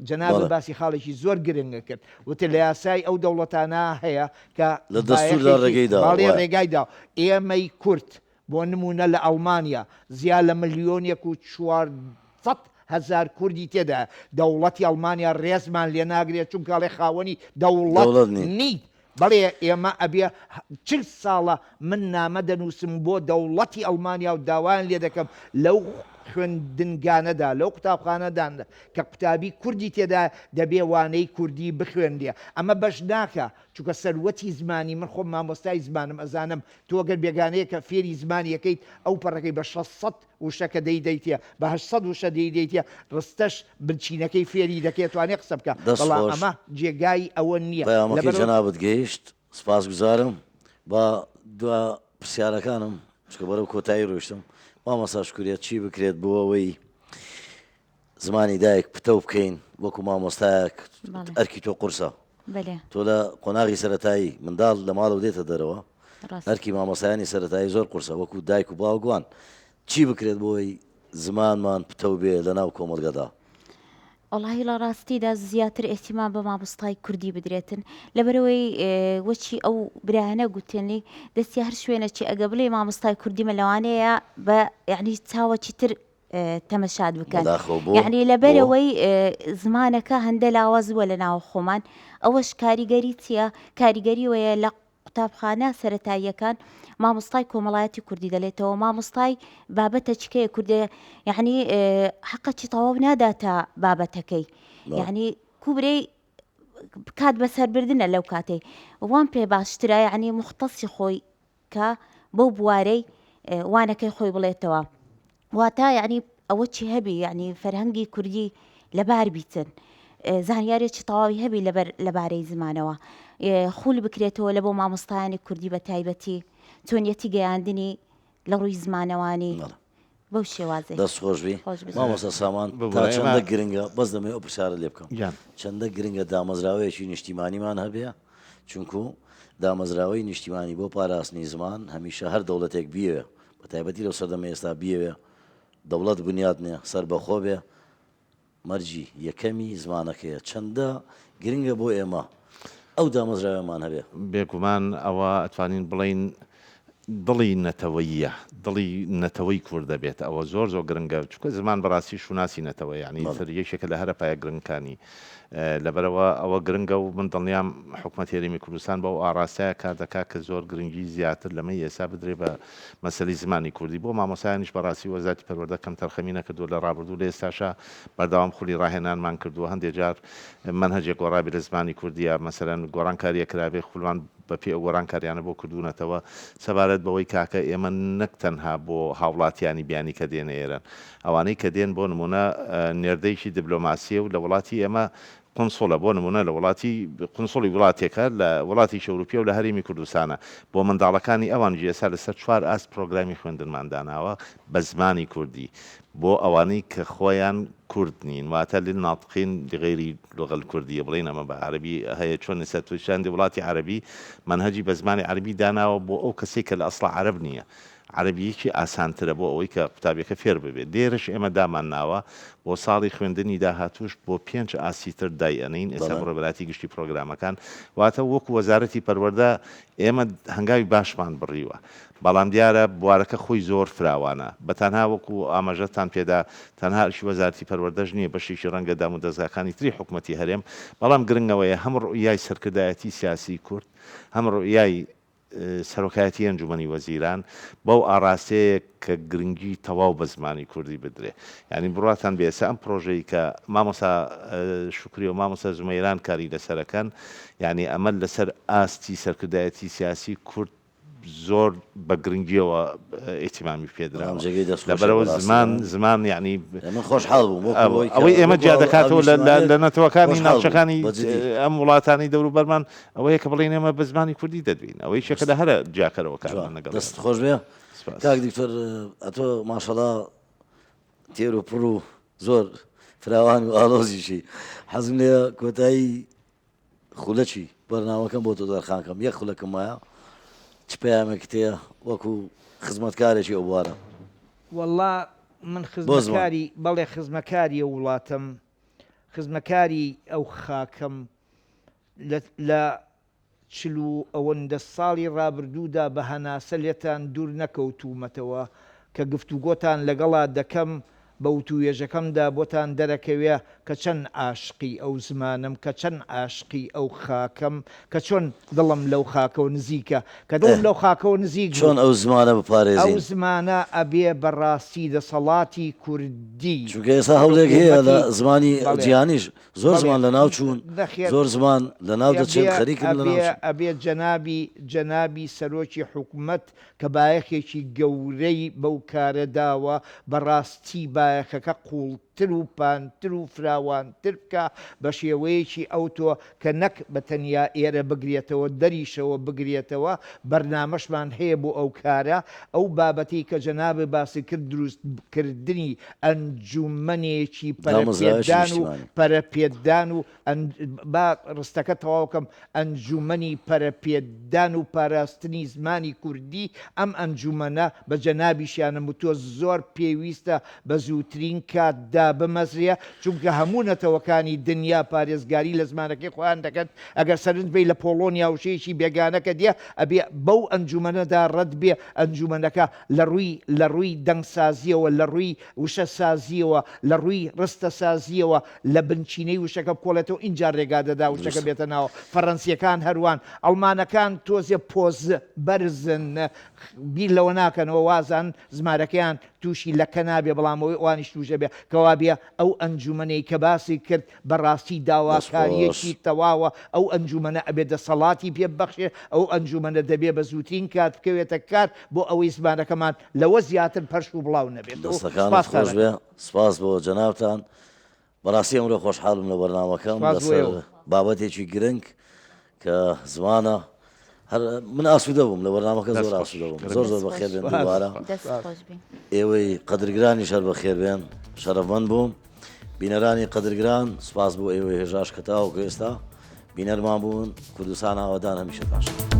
جەنابت باسی خاڵێکی زۆر گرنگە کرد وتت لە یاسای ئەو دەوڵەتانە هەیە کە لە دەستوردا بایەخێکی ڕێگەی داوە بەڵێ وایە. ڕێگای داوە ئێمەی کورد بۆ نموونە لە ئەڵمانیا زیا لە ملیۆنێک و 400,000 کوردی تێدایە دەوڵەتی ئەڵمانیا ڕێزمان لێ ناگرێت چونکە ئەڵێ خاوەنی دەوڵەت دەوڵەت نین. نیت بەڵێ ئێمە ئەبێ 40 ساڵە من نامە دەنووسم بۆ دەوڵەتی ئەڵمانیا و داوایان لێ دەکەم لەو خوێندنگانەدا لەو قوتابخانەدان کە قوتابی کوردی تێدایە دەبێ وانەی کوردی بخوێنرێ ئەمە بەش ناکا چونکە سەروەتی زمانی من خۆم مامۆستای زمانم ئەزانم تۆ گەر بێگانەیەکە فێری زمانی ئەکەیت ئەو پەڕەکەی بە 600 وشە کە دەیدەیتێ بە 800 وشە دەیدەیتێ ڕستەش بنچینەکەی فێری دەکەی ئەتوانێ قسە بکا دەست بەڵام خۆش. ئەمە جێگای ئەوە نییە پەیامەکەی لەبەرئەوە. جەنابت گەیشت سپاسگوزارم با دوا پرسیارەکانم چونکە بەرەو کۆتایی ڕۆیشتم مامۆستا شکورە چی بکرێت بۆ ئەوەی زمانی دایک پتەو بکەین وەکو مامۆستایەک ئەرکی تۆ قورسە تۆ لە قۆناغی سەتایی منداڵ لە ماڵەوە دێتە دەرەوە ئەرکی مامۆستایانی سەتایی زۆر قورسە وەکو دایک و باوگوان چی بکرێت بۆی زمانمان پتەو بێ لە ناو کۆمەڵگەدا؟ وەڵاهی لە ڕاستیدا زیاتر ئیهتیمام بە مامۆستای کوردی بدرێتن لەبەرئەوەی وەچی ئەو برایانە گوتنی دەستی هەر شوێنەکی ئەگە بڵێ مامۆستای کوردیمە لەوانەیە بە یعنی چاوەکی تر تەمەشات بکەن بەداخەوە بۆ؟ یعنی بۆ؟ لەبەرئەوەی زمانەکە هەندە لاواز بووە لە ناوە خۆمان ئەوەش کاریگەری چییە کاریگەری وەیە لە قوتابخانە سەرەتاییەکان مامۆستای کۆمەڵایەتی کوردی دەلێتەوە مامۆستای بابەتە چکەیە کوردێ یعنی حەقەکی تەواو ناداتە بابەتەکەی یعنی کوبرەی کات بەسەربردنە لەو کاتەی وام پێ باشترە یعنی مختصی خۆی کە بەو بوارەی وانەکەی خۆی بڵێتەوە واتا یعنی ئەوە چی هەبی یعنی فەرهەنگی کوردی لەبار بیتن زانیارێکی تەواوی هەبی لەبەر لەبارەی زمانەوە خول بکرێتەوە لە بۆ مامۆستایانی کوردی بە تایبەتی چۆنیەتی گەیاندنی لە ڕووی زمانەوانی بەو شێوازەی. دەست خۆش بی خۆش بی. مامۆستا سامان تا ببورە ئێمە چەندە گرنگە بەس دەمەوێ ئەو پرسیارە لێ بکەم گیان. چەندە گرنگە دامەزراوەیەکی نیشتیمانیمان هەبێ؟ چونکو دامەزراوەی نیشتیمانی بۆ پاراستنی زمان هەمیشە هەر دەوڵەتێک بیەوێ بە تایبەتی لەو سەردەمەی ئێستا بیەوێ دەوڵەت بنیات نێ سەربەخۆ بێ مەرجی یەکەمی زمانەکەیە چەندە گرنگە بۆ ئێمە ئەو دامەزراوەمان هەبێ. بێگومان ئەوە ئەتوانین بڵێین دڵی نەتەوەییە، دڵی نەتەوەی کورد دەبێت، ئەوە زۆر زۆر گرنگە، چونکە زمان بەڕاستی شوناسی نەتەوەیە، یانی تر یەکێکە لە هەرە پایە گرنگەکانی، لەبەرئەوە ئەوە گرنگە و من دڵنیام حکومەتی هەرێمی کوردستان بەو ئاڕاستەیە کار دەکات کە زۆر گرنگی زیاتر لەمەی ئێستا بدرێ بە مەسەلەی زمانی کوردی، بۆ مامۆستایانیش بەڕاستی وەزارەتی پەروەردە کەمتەرخەمی نەکردووە لە ڕابردوو لە ئێستاشا بەردەوام خولی ڕاهێنانمان کردووە، هەندێ جار مەنهەجێک گۆڕابێ لە زمانی کوردییا مەسەلەن گۆڕانکارییەک کرابێ خولمان بە پێی ئەو گۆڕانکاریانە بۆ کردوونەتەوە سەبارەت بەوەی کاکە ئێمە نەک تەنها بۆ هاوڵاتیانی بیانی کە دێنە ئێرەن ئەوانەی کە دێن بۆ نموونە نێردەیەکی دبلۆماسیە و لە وڵاتی ئێمە قونسوڵە بۆ نموونە لە وڵاتی قونسوڵی وڵاتێکە لە وڵاتێکی ئەوروپیە و لە هەرێمی کوردستانە بۆ منداڵەکانی ئەوانیش ئێستا لەسەر چوار ئاست پرۆگرامی خوێندنمان داناوە بە زمانی کوردی بۆ ئەوانەی کە خۆیان کورد نین واتە للناطقین بغیر اللغە الکردیە بڵێین ئەمە بە عەرەبی هەیە چۆن ئێستا تۆ چەندی وڵاتی عەرەبی مەنهەجی بە زمانی عەرەبی داناوە بۆ ئەو کەسەی کە لە ئەسڵا عەرەب نییە عەرەبییەکی ئاسانترە بۆ ئەوەی کە قوتابیەکە فێر ببێت لێرەش ئێمە دامانناوە بۆ ساڵی خوێندنی داهاتووش بۆ پێنج ئاستی تر دای ئەنێین ئێستا بەڕێوەبەرایەتی گشتی پرۆگرامەکان واتە وەکو وەزارەتی پەروەردە ئێمە هەنگاوی باشمان بڕیوە بەڵام دیارە بوارەکە خۆی زۆر فراوانە، بە تەنها وەکو ئاماژەتان پێدا تەنها ئەرکی وەزارەتی پەروەردەش نییە، بەشێکی ڕەنگە دامودەزگاکانی تری حکومەتی هەرێم، بەڵام گرنگ ئەوەیە هەم ڕوئیای سەرکردایەتی سیاسی کورد، هەم ڕوئیای سەرۆکایەتی ئەنجومەنی وەزیران بەو ئاڕاستەیە کە گرنگی تەواو بە زمانی کوردی بدرێ. یانی بڕواتان بێ ئێستا ئەم پڕۆژەی کە مامۆستا شوکری و مامۆستا زومەیران کاری لەسەرەکەن، یانی ئەمە لەسەر ئاستی سەرکردایەتی سیاسی کورد زۆر بە گرنگیەوە ئیهتیمامی پێ دراوە. بەڵام جێگەی دەست خۆشیە لەبەرئەوە بەڕاستی زمان من زمان یانی من خۆشحاڵ بووم وەکو ئەوەی کە ئەوەی ئێمە وەکو جیا دەکاتەوە لە لە هاونیشتمانیەک لە نەتەوەکانی خۆشحاڵ بووم ناوچەکانی بە جدی. ئەم وڵاتانەی دەوروبەرمان ئەوەیە کە بڵێین ئێمە بە زمانی کوردی دەدوێین ئەوە یەکێکە لە هەرە جیاکەرەوەکانمان جوان لەگەڵ دەستت خۆش بێ سپاس. کاک دکتۆر ئەتۆ ماشەڵا تێر و پڕ و زۆر فراوان و ئاڵۆزیشی حەزم لێیە کۆتایی خولەکی بەرنامەکەم بۆ تۆ تەرخان کەم یەک خولەکم مایە چ پەیامێکت هەیە وەکو خزمەتکارێکی ئەو بوارە؟ وەڵا من بۆ زمان. خزمەکاری بەڵێ خزمەکاری ئەو وڵاتەم خزمەکاری ئەو خاکەم لە لە 40 و ئەوەندە ساڵی ڕابردوودا بە هەناسە لێتان دوور نەکەوتوومەتەوە کە گفتوگۆتان لەگەڵا دەکەم بە وتووێژەکەمدا بۆتان دەرەکەوێ کە چەند عاشقی ئەو زمانەم، کە چەند عاشقی ئەو خاکەم، کە چۆن دڵم لەو خاکەوە نزیکە. کە دڵم لەو خاکەوە نزیک چۆن بوو. ئەو زمانە ئەو بپارێزین؟ زمانە ئەبێ بە ڕاستی دەسەڵاتی کوردی، چونکە ئێستا هەوڵێک هەیە لە حکوومەتی، زمانی بەڵێ، جیهانیش زۆر بەڵێ، زمان لەناو چوون، نەخێر، زۆر زمان لەناو دەچن، ئەبێ، خەریکن ئەبێ، لەناو چن. ئەبێ جەنابی، جەنابی سەرۆکی حکوومەت کە بایەخێکی گەورەی بەو کارە داوە، بەڕاستی بایەخەکە قووڵتر و پانتر و فراوانتر بکا بە شێوەیەکی ئەوتۆ کە نەک بە تەنیا ئێرە بگرێتەوە، دەریشەوە بگرێتەوە، بەرنامەشمان هەیە بۆ ئەو کارە. ئەو بابەتەی کە جەنابت باست کرد دروست کردنی ئەنجومەنێکی دامەزراوێکی پەرەپێدان و نیشتیمانی. پەرەپێدان و با ڕستەکە تەواو کەم، ئەنجوومەنی پەرەپێدان و پاراستنی زمانی کوردی، ئەم ئەنجوومەنە بە جەنابیشیانم وتووە زۆر پێویستە بە زووترین کات دابمەزرێ، چونکە هەموو نەتەوەکانی دنیا پارێزگاری لە زمانەکەی خۆیان دەکەن، ئەگەر سەرنج بەی لە پۆڵۆنیا وشەیەکی بێگانە کە دێ ئەبێ بەو ئەنجوومەنەدا ڕەت بێ، ئەنجوومەنەکە لە ڕووی لە ڕووی دەنگسازییەوە، لە ڕووی وشەسازییەوە، لە ڕووی ڕستەسازییەوە لە بنچینەی وشەکە بکۆڵێتەوە ئینجا رێگا دەدا وشەکە دروستە. بێتە ناوە. فەرەنسییەکان هەروان. ئەڵمانەکان تۆزێ پۆز بەرزن، بیر لەوە ناکەنەوە وازانن زمانەکەیان تووشی لەکە نابێ بەڵام ئەوەی ئەوانیش تووش دەبێ. کەوابێ ئەو ئەنجومەنەی کە باسی کرد بە ڕاستی دەست خۆش. داواکارییەکی تەواوە، ئەو ئەنجومەنە ئەبێ دەسەڵاتی پێ ببەخشرێ، ئەو ئەنجومەنە دەبێ بە زووترین کات بکەوێتە کار بۆ ئەوەی زمانەکەمان لەوە زیاتر پەرش و بڵاو نەبێتەوە. دەستەکانت سپاستان خۆش بێ. ئەکەم. سپاس بۆ جەنابتان. بەڕاستی ئەمرۆ خۆشحاڵم لە بەرنامەکەم سپاس بۆ لەسەر ئێوە. بابەتێکی گرنگ کە زمانە هەر من ئاسوودە بووم لە بەرنامەکە دەست زۆر خۆش. ئاسوودە بووم گرنگ زۆر زۆر دەست بەخێر خۆش. بێن سپاس. دووبارە دەست سپاس. خۆش بی. ئێوەی قەدرگرانیش هەر بەخێر بێن شەرەفمەند بووم بینەرانی قەدرگران سوپاس بۆ ئێوەی هێژاش کە تاوەکو ئێستا. بینەرمان بوون. کوردستان ئاوەدان هەمیشە تاشاد.